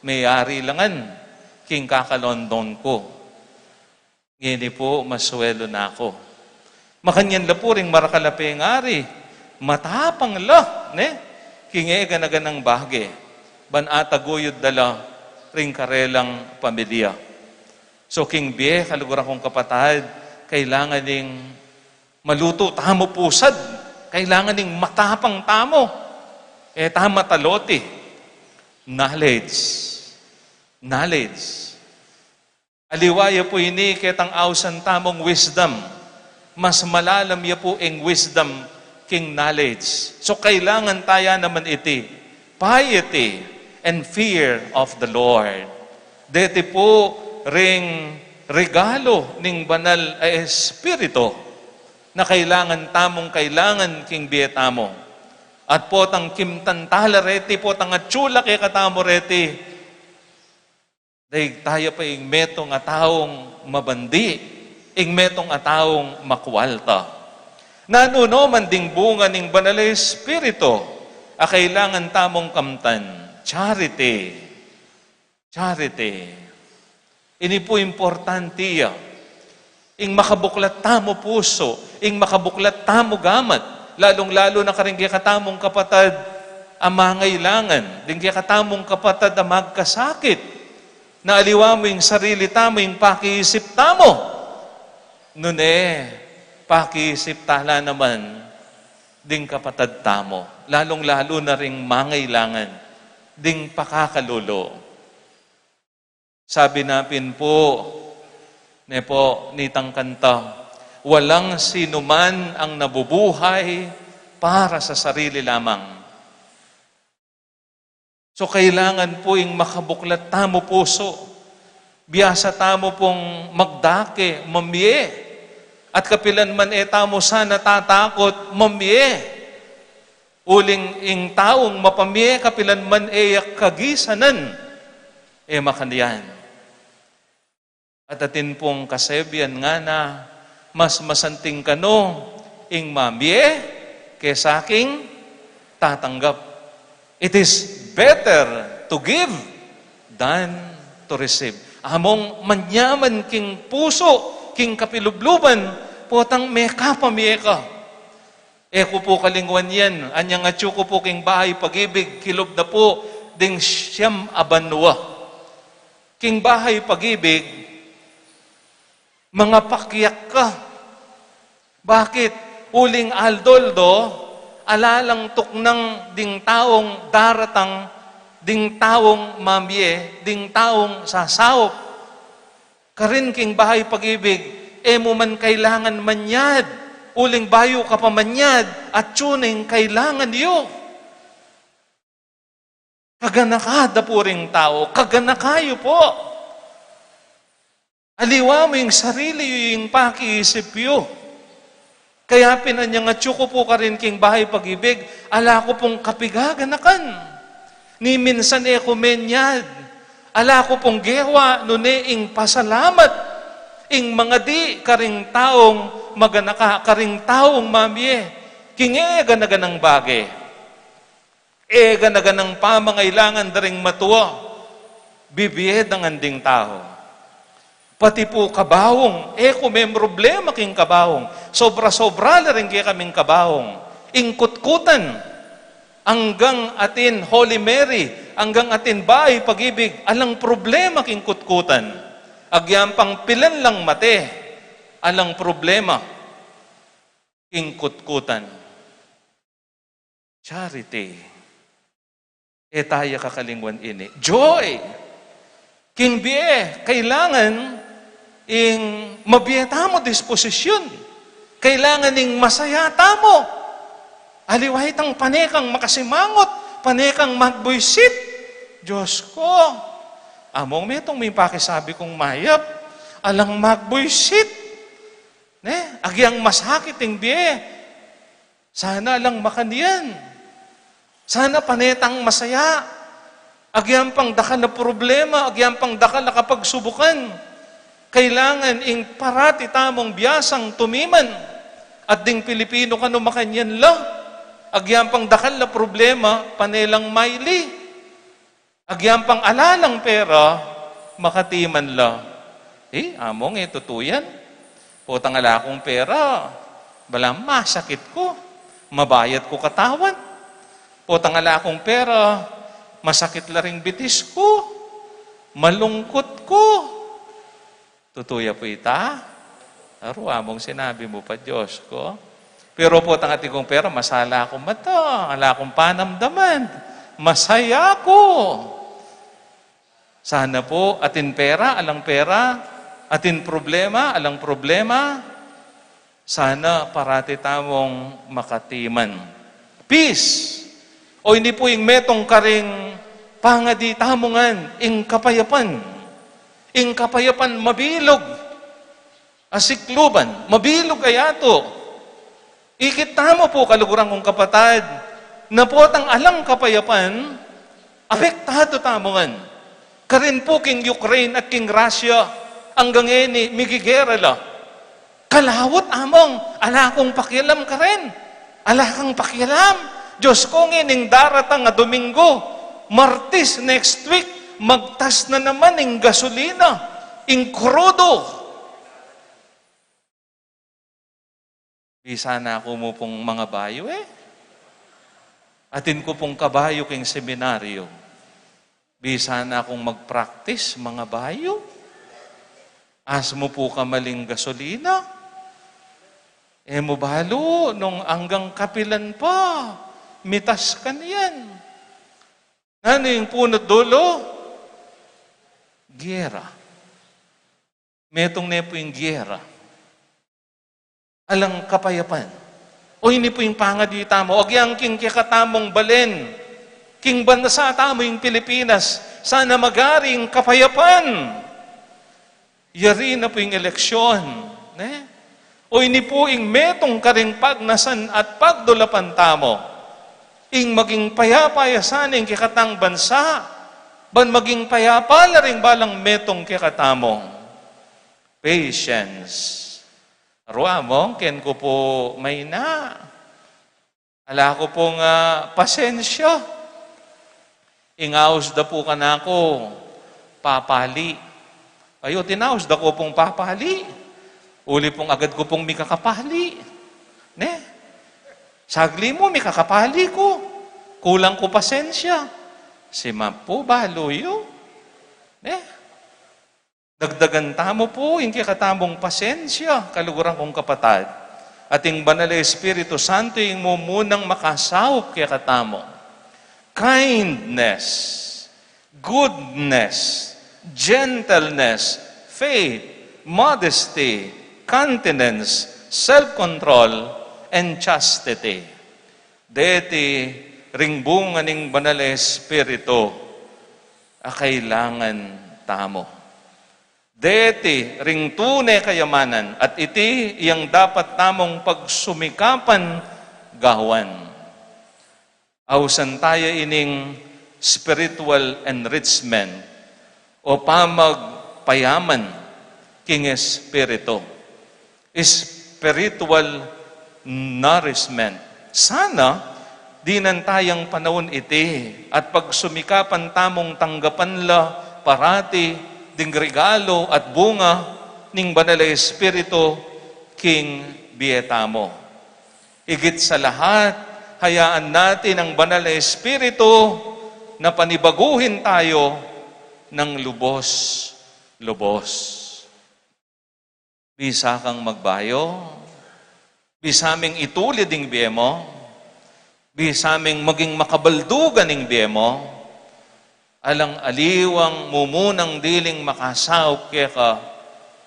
Meyari la ngan king kaka-London ku. Ngeni pu, maswelu na ku. Makanyan la pu ring marakal a pengari, matapang la, ne? King e gana-ganang bage, ban ataguyud da la ring karelang pamilya. So, king bie, kaluguran kung kapatad, kailangan ding malutu tamu pusad, kailangan ding matapang tamu. E ta mataloti. Knowledge. Knowledge. Aliwa ya pu ini ketang ausan tamung wisdom. Mas malalam ya pu ing wisdom king knowledge. So, kailangan taya naman iti, piety and fear of the Lord. Deti pu ring regalo ning Banal a Espiritu na kailangan tamung kailangan king bie tamu. At potang kimtan tala reti, potang atyu la kekatamu reti, daig taya pa ing metung a taung mabandi, ing metung a taung makualta. Nanu no man ding bunga ning Banal a Espiritu a kailangan tamung kamtan? Charity. Charity. Ini pu importante ya. Ing makabuklat tamu pusu, ing makabuklat tamu gamat, lalung-lalu na karing kekatamung kapatad a mangailangan, ding kekatamung kapatad a magkasakit, na aliwa mu ing sarili tamu, ing pakiisip tamu. Nune, pakiisip tala naman ding kapatad tamu, lalung-lalu na ring mangailangan ding pakakalulu. Sabi na pin pu, ne pu, nitang kanta, "Walang sinuman ang nabubuhay para sa sarili lamang." So, kailangan pu ing makabuklat tamu pusu. Biasa tamu pung magdake, mamie. At kapilan man e tamu sana tatakut, mamie. Uling ing taung mapamie kapilan man e ya kagisanan, e makanyan. At atin pung kasebian ngana, mas masanting kanu ing mamie kesa king tatanggap. It is better to give than to receive. Among manyaman king pusu, king kapilubluban, potang mekapamie ka. E ku pu kalingwan yan, anyang atyu ku pu king Bahay Pag-ibig, kilub da pu ding siyam a banua. King Bahay Pag-ibig, mangapakiak ka. Bakit? Uling aldo-aldo, ala lang tuknang ding taung daratang, ding taung mamie, ding taung sasaup. Karin king Bahay Pag-ibig, e mu man kailangan manyad. Uling bayu ka pa manyad, atyu na ing kailangan yu. Kaganaka da pu ring tau, kaganaka yu pu. Aliwa mu ing sarili yu, ing pakiisip yu. Kaya pin anyang atyu ku pu karin king Bahay Pag-ibig, ala ku pung kapigaganakan. Ni minsan e ku menyad, ala ku pung gewa nune ing pasalamat, ing mangadi karing taung maganaka, karing taung mamie, king e gana-ganang bage. E gana-ganang pamangailangan da ring matua, bibie da ngan ding tau. Pati pu kabaung, e ku memroblema king kabaung. Sobra-sobra la ring kekaming kabaung. Ing kutkutan, anggang atin Holy Mary, anggang atin Bahay Pag-ibig, alang problema king kutkutan. Agyang pang pilan lang mate, alang problema king kutkutan. Charity. E taya kakalingwan ini. Joy. King bie, kailangan ing mabie tamu disposisyun. Kailangan ing masaya tamu. Aliwa itang pane kang makasimangot, pane kang magbuisit. Diyos ko, among metung ming pakisabi kung mayap, alang magbuisit. Ne? Agyang masakit ing bie, sana alang makanyan. Sana pane tang masaya. Agyang pang dakal a problema, agyang pang dakal a kapagsubukan, kailangan ing parati tamung biasang tumiman. At ding Pilipino kanu makanyan la, agyang pang dakal a problema, pane lang maili. Agyang pang ala lang pera, makatiman la. Eh, among, e tutu yan. Potang ala kung pera, balamu masakit ku, mabayat ku katawan. Potang ala kung pera, masakit la ring bitis ku, malungkut ku. Tutu ya pu ita? Aru, among, sinabi mu pa, Dios ku. Pero potang atin kung pera, masala kung mata, ala kung panamdaman, masaya ku. Sana pu, atin pera, alang pera, atin problema, alang problema, sana parati tamung makatiman. Peace. O ini pu ing metung karing pangadi tamu ngan, ing kapayapan. Ing kapayapan mabilug a sikluban, mabilug a yatu. Ikit tamu pu, kaluguran kung kapatad, na potang alang kapayapan, apektadu tamu ngan. Karin pu king Ukraine at king Russia, anggang ngeni migigera la. Kalawut, among, ala kung pakialam karin. Ala kang pakialam. Dios ku, ngening daratang a Domingo, Martes next week, magtas na naman ing gasolina, ing krudo. Bisa na ku mu pung mangabayu, e. Atin ku pung kabayu king seminaryo. Bisa na kung mag-practice, mangabayu. Asmu pu kamaling gasolina. E mu balu nung anggang kapilan pa, mitas kanyan. Nanu ing punut dulu? Gera. Metung ne pu ing gera. Alang kapayapan. O ini pu ing pangadi tamu, agyang king kekatamung balen, king bansa tamu ing Pilipinas, sana magari ing kapayapan. Yari na pu ing eleksyon, ne? O ini pu ing metung karing pagnasan at pagdulapan tamu, ing maging payapa ya sana ing kekatang bansa, ban maging payapa la ring balang metung kekatamu. Patience. Aru, among, ken ku pu maina. Ala ku pung, ah, pasensya. Ing aus da pu kanaku, papali. Ayu, tinaus da ku pung papali. Uli pung agad ku pung mikakapali. Ne? Sagli mu, mikakapali ku. Kulang ku pasensya. Simap pu, balu yu. Ne? Dagdagan tamu pu ing kekatamung pasensya, kaluguran kung kapatad. At ing Banal a Espiritu Santo ing mumunang makasaup kekatamu. Kindness, goodness, gentleness, faith, modesty, continence, self-control, and chastity. Deti ring bunga ning Banal a Espiritu a kailangan tamu. Deti ring tune kayamanan, at iti iyang dapat tamung pagsumikapan gawan. Ausan taya ining spiritual enrichment o pamagpayaman king espiritu. Spiritual nourishment. Sana, dinan tayang panaun iti, at pagsumikapan tamung tanggapan la parati ding regalo at bunga ning Banal a Espiritu king bie tamu. Higit sa lahat, hayaan natin ang Banal a Espiritu na panibaguhin tayo ng lubos-lubos. Bisa kang magbayu, bisa ming itulid ing bie mu, bisa ming maging makabaldugan ing bie mu, alang aliwang mumunang diling makasaup keka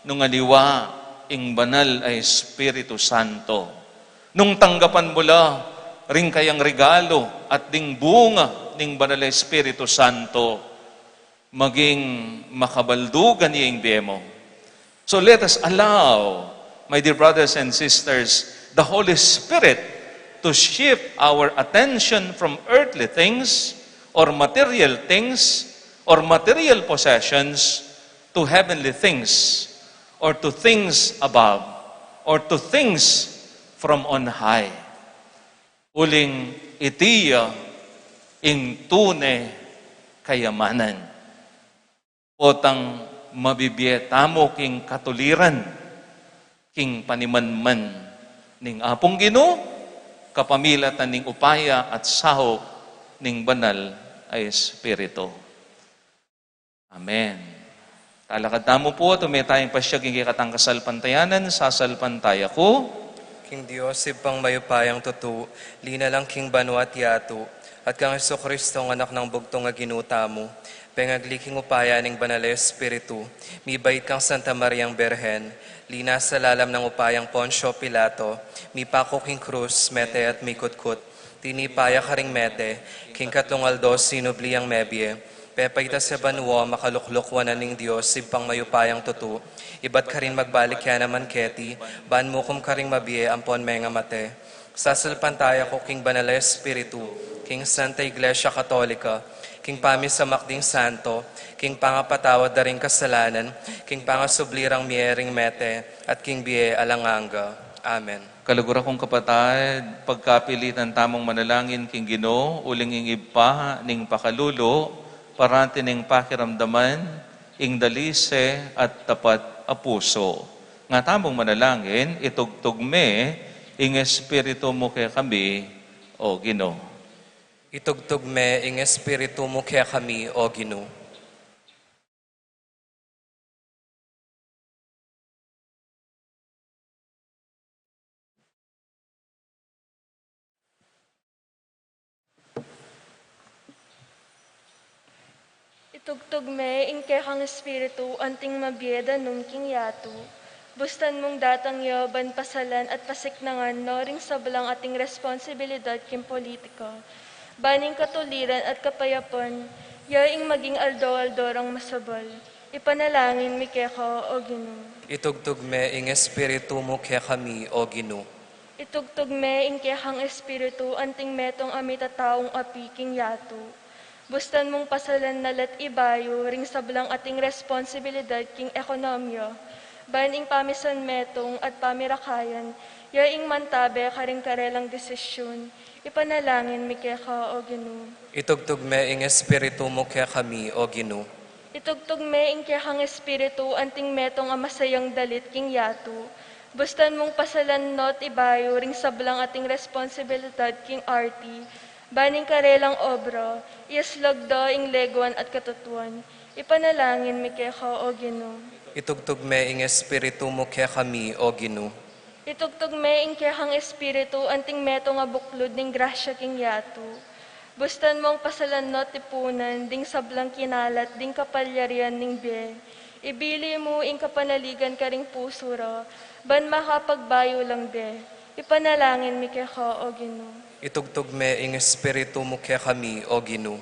nung aliwa ing Banal a Espiritu Santo. Nung tanggapan mu la ring kayang regalo at ding bunga ning Banal a Espiritu Santo, maging makabaldugan ya ing bie mu. So let us allow My dear brothers and sisters, the Holy Spirit to shift our attention from earthly things or material things or material possessions to heavenly things or to things above or to things from on high. Uling iti ya ing tune kayamanan. Potang mabibie tamu king katuliran, king panimanman ning Apung Ginu, kapamilatan ning upaya at saup ning Banal a Espiritu. Amen. Talakad tamu pu, tume tayang pasiag ing kekatang kasalpantayanan, sasalpantaya ku king Dios, Ibpang mayupayang tutu, linalang king banua at yatu, at kang Jesucristo, ang Anak nang bugtung a Ginu tamu, pengagli king upaya ning Banal a Espiritu, mibait kang Santa Mariang Birhen, linasa lalam ning upayang Poncio Pilato, mipaku king krus, mete at mikutkut, tinipa ya karing mete, king katlung aldo sinubli yang mebie, pepaitas ya banua, makalukluk wanan ning Dios, Ibpang mayupayang tutu, ibat karin magbalik ya naman keti, ban mukum karing mabie ampon mengamate. Sasalpantaya ku king Banal a Espiritu, king Santa Iglesia Katolika, king pamisamak ding santo, king pangapatawad da ring kasalanan, king pangasubli rang mie ring mete, at king bie alang angga. Amen. Kaluguran kung kapatad, pagkapilitan tamung manalangin king Ginu, uling ing Ibpa ning pakalulu, parati neng pakiramdaman ing dalise at tapat a pusu. Nga tamung manalangin, itugtug me ing Espiritu mu kekami, O Ginu. Itugtug me ing Espiritu mu kekami, O Ginu. Itugtug me ing kekang espiritu anting mabie danum king yatu. Bustan mung datang ya ban pasalan at pasiknangan no ring sablang ating responsibilidad king politika. Ban ing katuliran at kapayapan ya ing maging aldo-aldo rang masabal. Ipanalangin mi keka, O Ginu. Itugtug me ing espiritu mu kekami, O Ginu. Itugtug me ing kekang espiritu anting metung a mitataung api king yatu. Bustan mung pasalan na la't ibayu ring sablang ating responsibilidad king ekonomiya. Ban ing pamisan metung at pamirakayan, ya ing mantabe karing karelang desisyun. Ipanalangin mi keka, O Ginu. Itugtug me ing espiritu mu kekami, O Ginu. Itugtug me ing kekang espiritu anting metung a masayang dalit king yatu. Bustan mung pasalan no't ibayu ring sablang ating responsibilidad king arti. Ban ing karelang obra, iaslag da ing leguan at katutuan. Ipanalangin mi keka, O Ginu. Itugtug me ing espiritu mu kekami, O Ginu. Itugtug me ing kekang espiritu anting metung a buklud ning grasya king yatu. Bustan mung pasalan no't tipunan ding sablang kinalat ding kapalyarian ning bie. Ibili mu ing kapanaligan karing pusu ra, ban makapagbayu lang bie. Ipanalangin mi keka, O Ginu. Itugtug me ing espiritu mu kekami, O Ginu.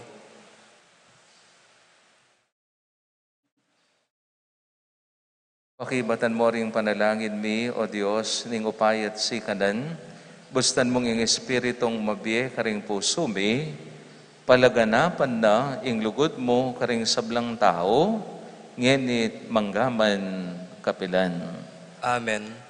Pakibatan mo ring panalangin mi, O Dios, ning upaya at sikanan, bustan mung ing espiritung mabie karing pusu mi, palaganapan na ing lugud mu karing sablang tau, ngeni't manggaman kapilan. Amen.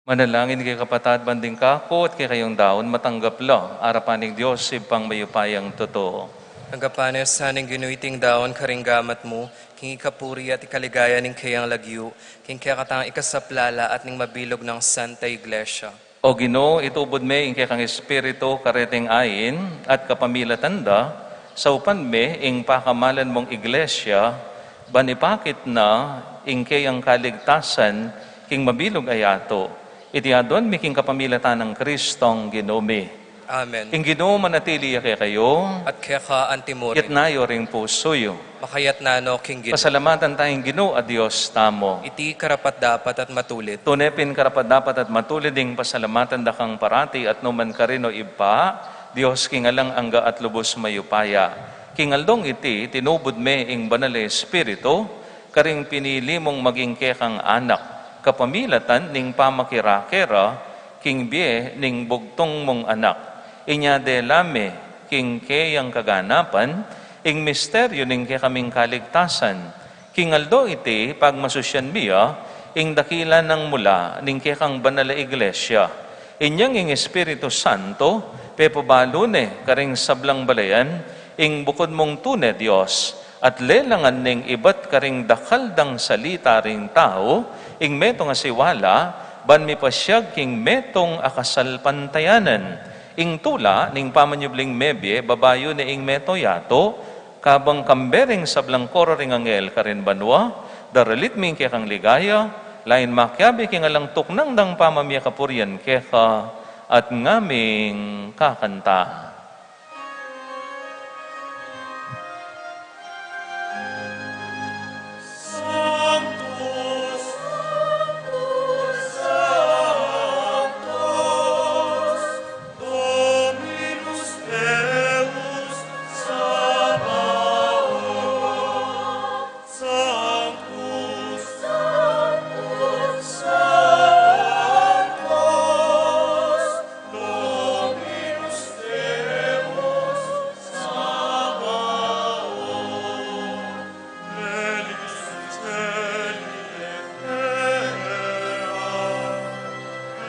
Manalangin kayu, kapatad, ban ding kaku at kekayung daun matanggap la arapan ning Dios Ibpang mayupayang tutu. Tanggapan na sa ning Ginu iting daun karing gamat mu, king ikapuri at ikaligaya ning keyang lagyu, king kekatang ikasaplala at ning mabilug nang Santa Iglesia. O Ginu, itubud me ing kekang Espiritu kareting ain, at kapamilatan da, saupan me ing pakamalan mung Iglesia, ban ipakit na ing keyang kaligtasan king mabilug a yatu. Iti aduan mi king kapamilatan nang Kristong Ginu mi. Amen. Ing Ginu manatili ya kekayu. At keka antimurin. Itas yu ring pusu yu. Makaitas no king Ginu. Pasalamatan taya ing Ginu a Dios tamu. Iti karapat-dapat at matulid. Tune pin karapat-dapat at matulid ing pasalamatan da kang parati at nukarin man, O Ibpa, Dios king alang angga at lubus mayupaya. King aldong iti, tinubud me ing Banal a Espiritu, karing pinili mung maging kekang anak, kapamilatan ning pamakirake ra king bie ning bugtung mung Anak. Inya dela me king keyang kaganapan ing misteryu ning kekaming kaligtasan. King aldo iti, pagmasusyan mi ya ing dakila nang mula ning kekang banal a Iglesia. Inyang ing Espiritu Santo, pepabalu ne karing sablang balayan ing bukud mung tune Dios, at lelangan neng ibat karing dakal dang salita ring tau ing metung a siwala, ban mipasyag king metung a kasalpantayanan. Ing tula ning pamanyubling mebie, babayu ne ing meto yatu, kabang kambe ring sablang koro ring anghel karin banua, daralit mi ing kekang ligaya, lain makiabe king alang tuknang dang pamamie kapurian keka, at ngaming kakanta. Sanctus, Sanctus, Sanctus, Dominus Deus Sabaoth, Deus Sabaoth,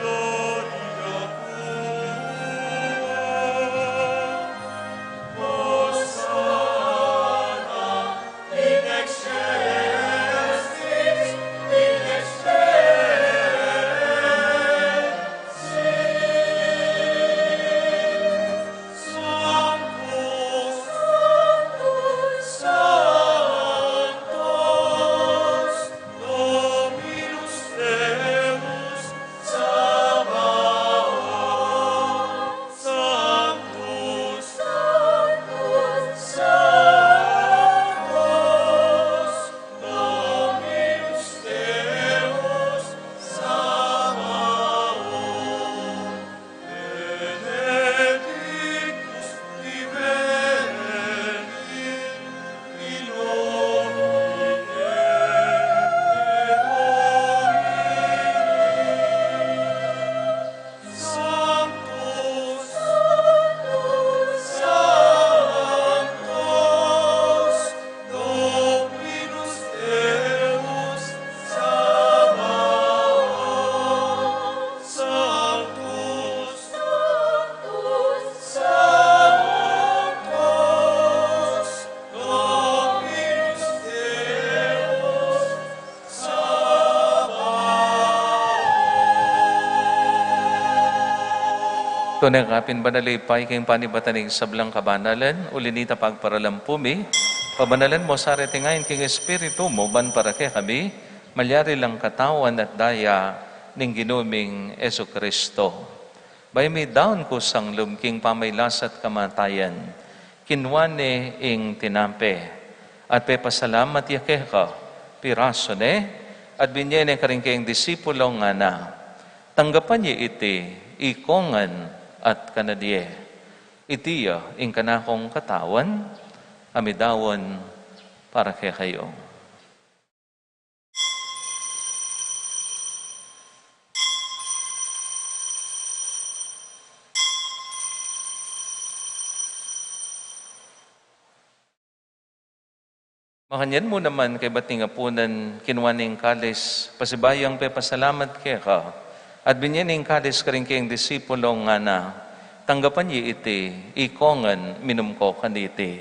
Gloria Tua, Hosanna in excelsis, in excelsis. Sanctus, Sanctus, Dominus Deus Sabaoth, Sanctus, Sanctus, Sanctus, Dominus Deus Sabaoth, Benedictus vivere in nomine Domini. Sanctus, Sanctus, Sanctus, Dominus Deus Sabaoth, Sanctus, Sanctus, Sanctus, Dominus Deus Sabaoth. Tune ka pin banal, Ibpa, king panibatan ning sablang kabanalan, uli na nita pagparalan pu mi, pabanalan mu sa reting ain king Espiritu mu, ban para kekami malyari lang katawan at daya ning Ginu ming Jesucristo. Bayu mi daun kusang lub king pamagkasakit at kamatayan, kinua ne ing tinape, at pepasalamat ya keka, pirasu ne, at binie ne karing kayang disipulo, ngana: Tanggapan ye iti ikongan at kanan ye. Iti ya ing kanakung katawan, a midaun para kekayu. Makanyan mu naman kaybat ning apunan, kinua ne ing kalis, pasibayu yang pepasalamat keka, At binye ne ing kalis karing kayang disipulus, ngana, "Tanggapan ye iti, ikong ngan minum ko kaniti.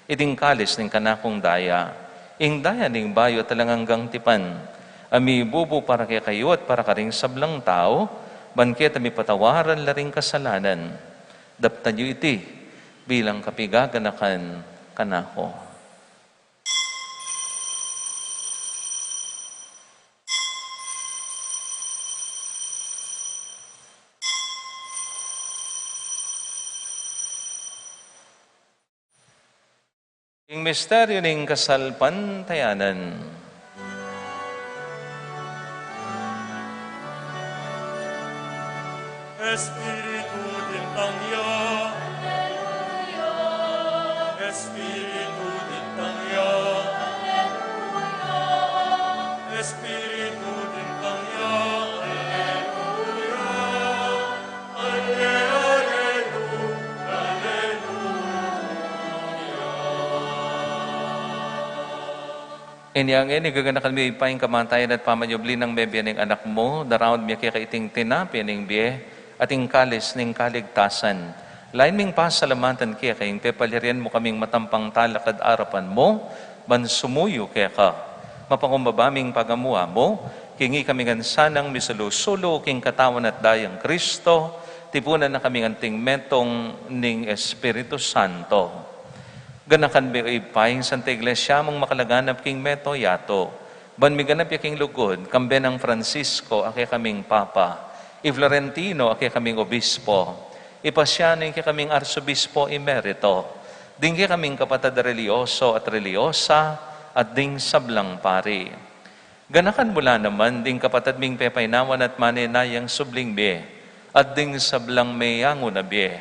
Iting kalis ning kanakung daya, ing daya ning bayu at alang anggang tipan, a mibubu para kekayu at para karing sablang tau, ban keta mipatawaran la ring kasalanan. Daptan yu iti bilang kapigaganakan kanaku." Ing misteryu ning kasalpantayanan. Espiritu, dimtang ya. Espiritu, dimtang ya. Espiritu, dimtang ya. Aleluya. Aleluya. Inya ngeni, gaganakan mi Ibpa ing kamatayan at pamanyubli nang mebie ning Anak mu, daraun mi keka iting tinape ning bie at ing kalis ning kaligtasan. Lain ming pasalamatan keka ing pepalyarian mu kaming matampang talakad arapan mu, ban sumuyu keka. Mapakumbaba ming pagamuan mu, king ikami ngan sanang misulu-sulu king katawan at dayang Kristo, tipunan na kaming anting metung ning Espiritu Santo. Ganakan mi, O Ibpa, ing Santa Iglesia mung makalaganap king mabilug a yatu, ban miganap ya king lugud, kambe nang Francisco a kekaming Papa, i Florentino a kekaming Obispo, i Pasiano a kekaming Arsobispo Emerito, ding kekaming kapatad a relihiyoso at relihiyosa, at ding sablang pari. Ganakan mu la naman ding kapatad ming pepainawan at manenayang subling bie, at ding sablang meyangu na bie.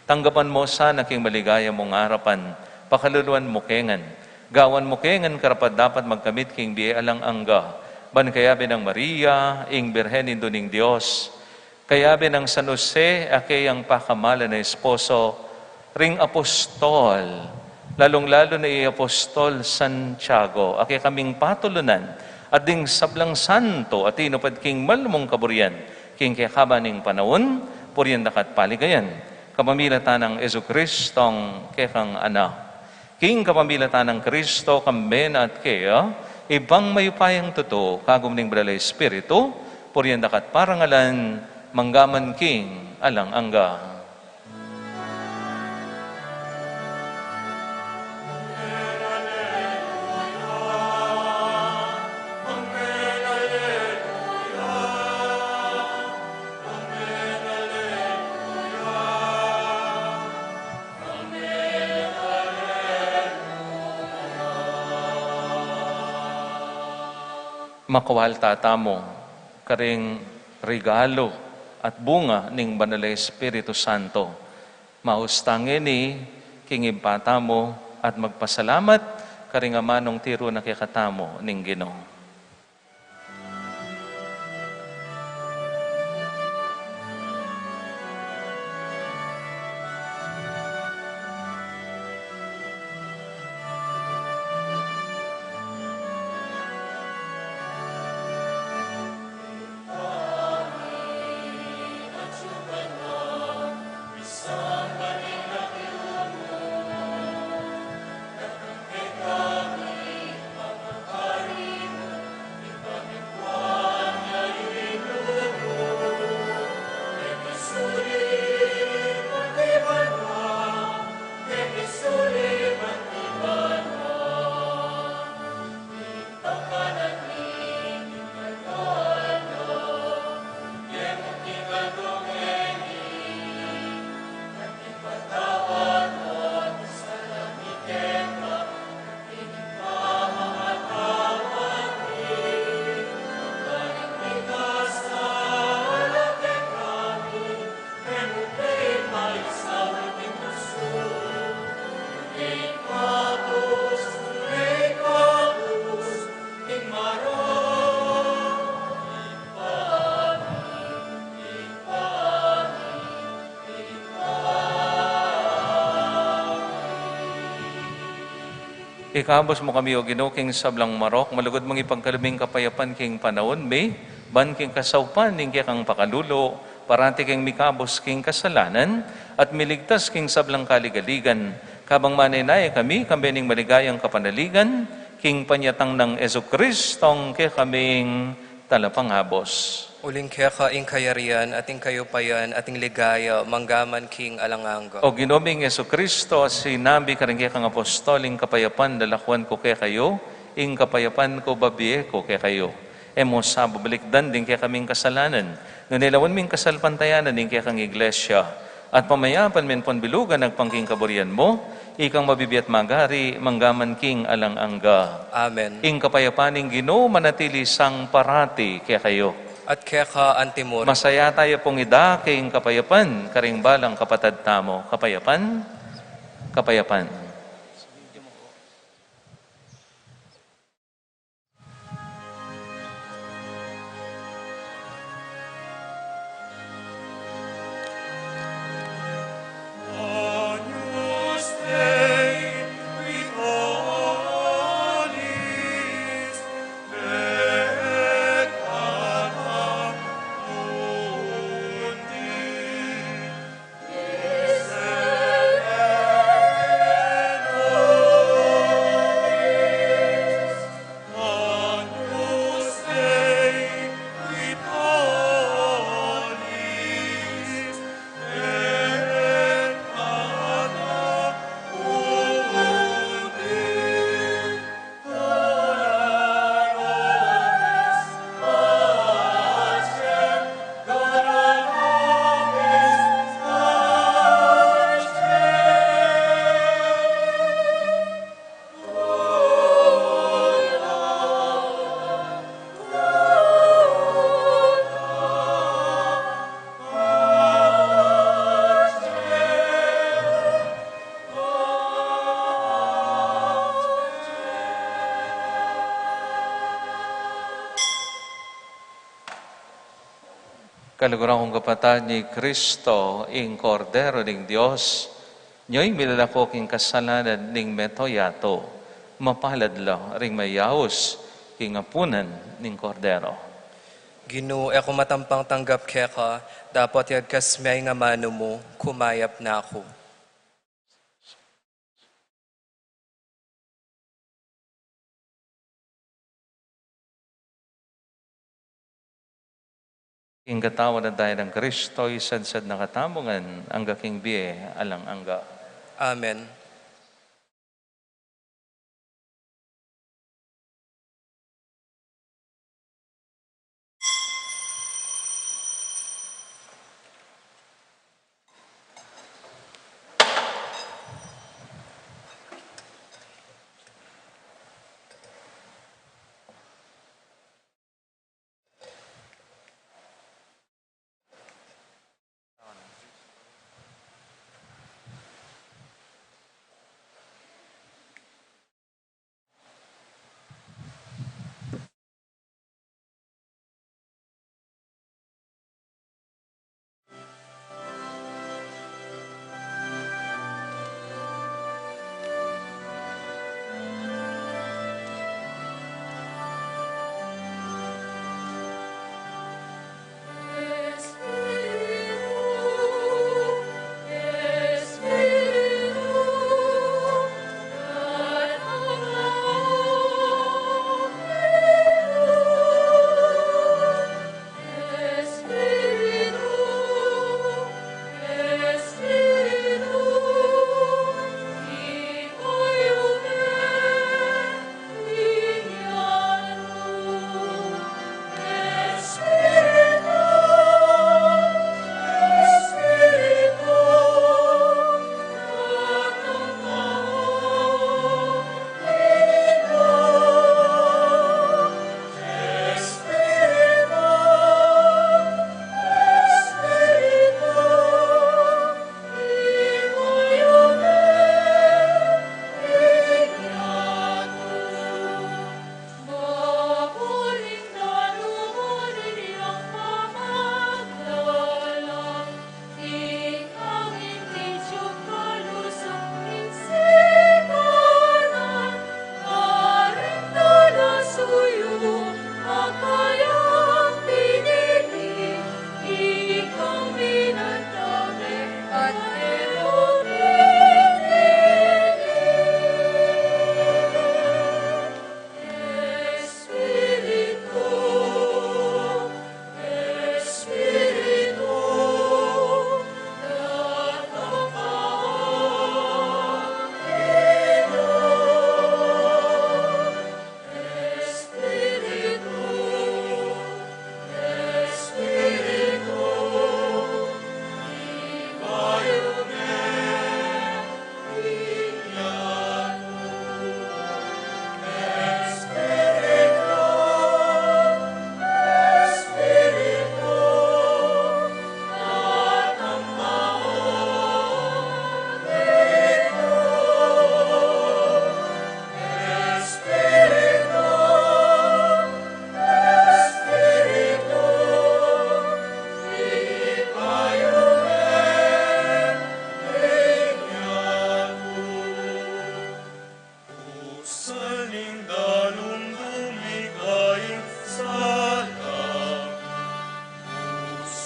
Tanggapan mu sana king maligaya mung arapan, pakaluluan mu ke ngan, gawan mu ke ngan karapat-dapat magkamit king bie alang angga, ban kayabe nang Maria, ing Birhen Indu ning Dios, kayabe nang San Jose a keyang pakamalan a esposo, ring apostol, lalung-lalu na i Apostol Santiago a kekaming patulunan, at ding sablang santo a tinupad king mal mung kaburian king kekaban ning panaun, purian da ka at paligayan kapamilatan nang Jesucristong kekang Anak. King kapamilatan nang Kristo, kambe na at keya, Ibpang mayupayang tutu, kagum ning Banal a Espiritu, purian da ka at parangalan, mangga man king alang angga. Makualta tamu karing regalu at bunga ning Banal a Espiritu Santo. Maus ta ngeni king Ibpa tamu at magpasalamat karing amanung tiru na kekatamu ning Ginu. Ikabus mu kami, O Ginu, king sablang marok, malugud mung ipagkalub ing kapayapan king panaun mi, Ban king kasaupan ning kekang pakalulu, parati keng mikabus king kasalanan, at miligtas king sablang kaligaligan, kabang manenaya kami, kambe ning maligayang kapanaligan, king panyatang nang Jesucristong kekaming Talapangabus. Uling keka ing kayarian, at ing kayupayan, at ing ligaya, manggaman king alang angga. O Ginu ming Jesucristo, sinabi karing kekang apostol, ing kapayapan lalakuan ku kekayu, ing kapayapan ku babie ku kekayu. E mu sa babalikdan ding kekaming kasalanan, nune lawan ming kasalpantayanan ing kekang Iglesia, at pamayapan meng pambilugan agpang king kaburian mu, ikang mabibie at magari, manggaman king alang angga. Amen. Ing kapayapan ning Ginu manatili sang parati kekayu. At keka antimurin. Masaya tayu pung idake ing kapayapan karing balang kapatad tamu. Kapayapan, kapayapan. Kaluguran kung kapatad, i Kristo, ing Kordero ning Dios, nia ing milalako king kasalanan ning mabilug a yatu. Mapalad la ring mayaus king apunan ning Kordero. Ginu, e ku matampang tanggap keka, dapot yagkas me ing amanu mu, kumayap na ku. Ing katawan at daya nang Kristo, isadsad na katamu ngan angga king bie alang angga. Amen.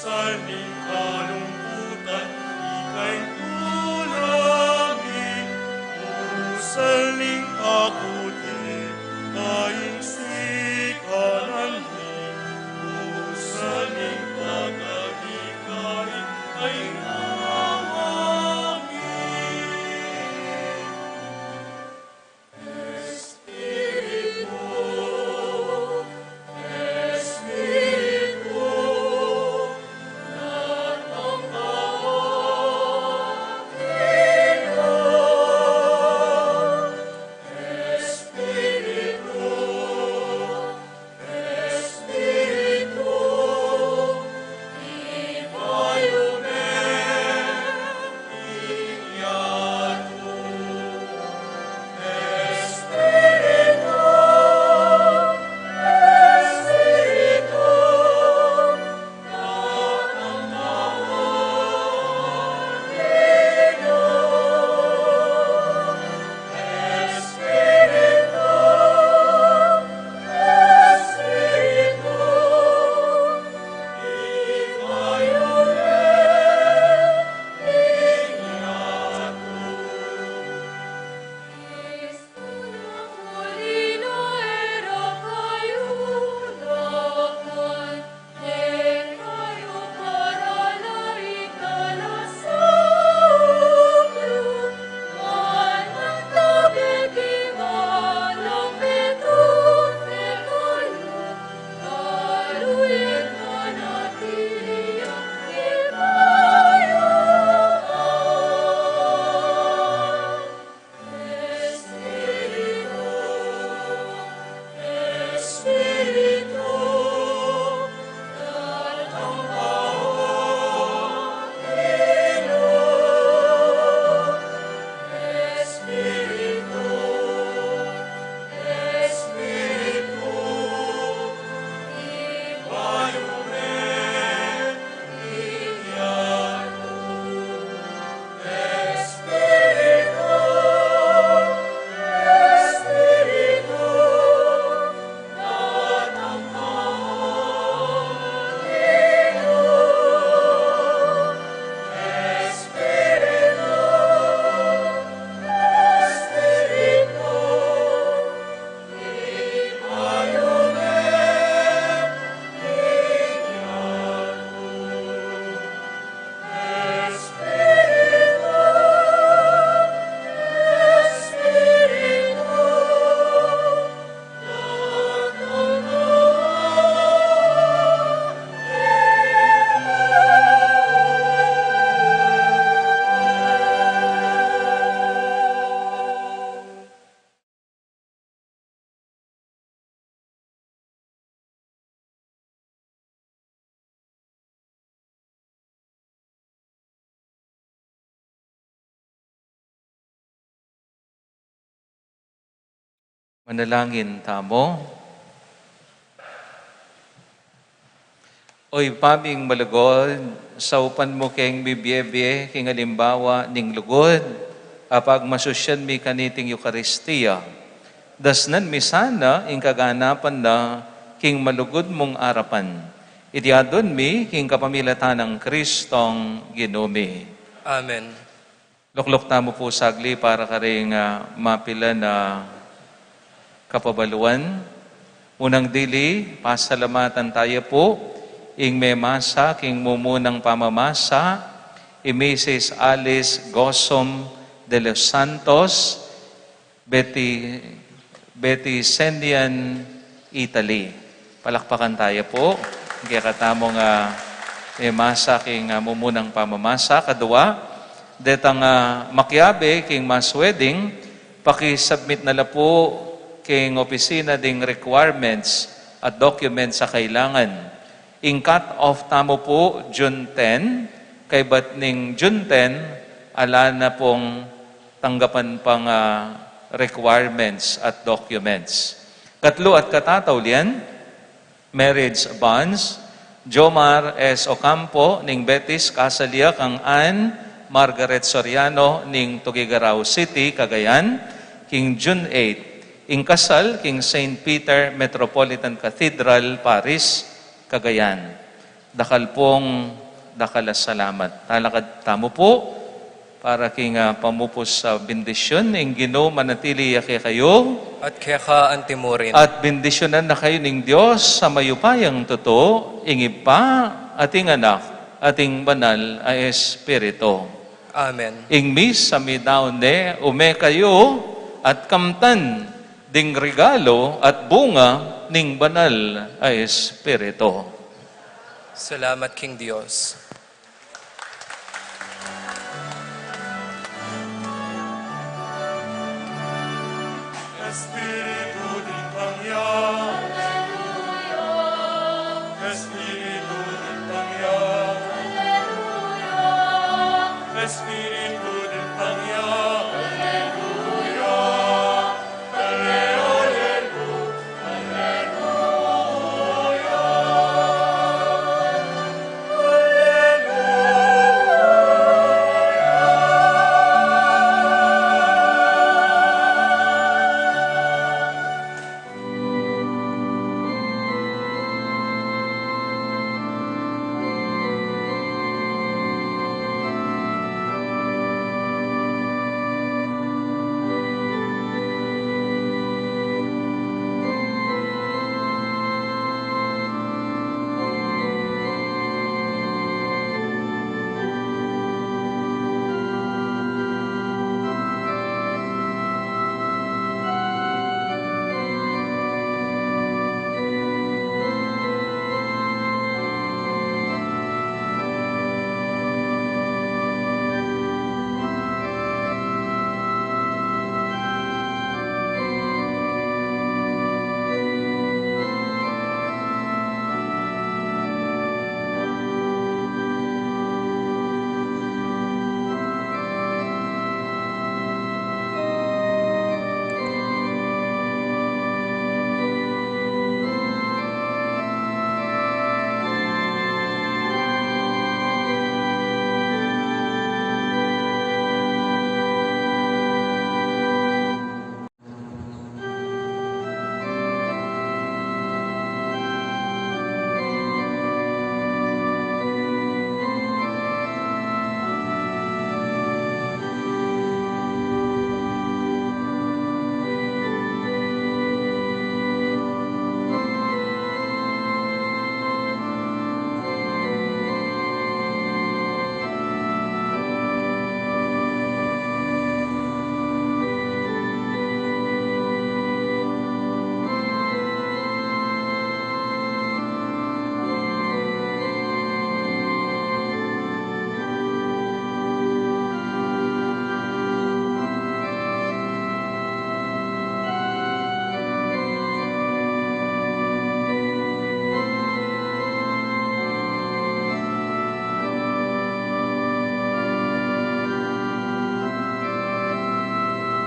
Saling kalungkutan, ika'y tulangin, o saling akuti, kaing sikanan, o saling pagkakikain, ay hawangin. Manalangin tamu. O Ibpa ming malugud, saupan mu keng mibie-bie king alimbawa ning lugud a pagmasusyan mi kaniting Eukaristia. Dasnan mi sana ing kaganapan na king malugud mung arapan. Iti adwan mi king kapamilatan nang Kristong Ginu mi. Amen. Lukluk tamu pu saglit para karing, ah, mapilan a kapabaluan. Unang dili, pasalamatan taya pu ing memasa king mumunang pamamasa, i Misis Alice Gosom de los Santos, Beti-, Betisenian, Italy. Palakpakan taya pu ing kekatamung, ah, memasa king, ah, mumunang pamamasa. Kadua, detang, ah, makiabe king mass wedding, paki-submit na la pu king opisina ding requirements at documents a kailangan. Ing cut-off tamu pu, June ten, kaybat ning June ten, ala na pung tanggapan pang, ah, requirements at documents. Katlu at katataulian, marriage bonds, Jomar S. Ocampo ning Betis, kasal ya kang Ann Margaret Soriano ning Tuguegarao City, Cagayan, king June eight. Ing kasal king Saint Peter Metropolitan Cathedral, Paris, Cagayan. Dakal pung dakal a salamat. Talakad tamu pu para king, ah, pamupus a bendisyun. Ing Ginu manatili ya kekayu. At keka antimurin. At bendisyunan na kayu ning Dios a mayupayang tutu, ing Ibpa, at ing Anak, at ing Banal a Espiritu. Amen. Ing misa meyari ne, ume kayu at kamtan ding regalu at bunga ning Banal a Espiritu. Salamat king Dios.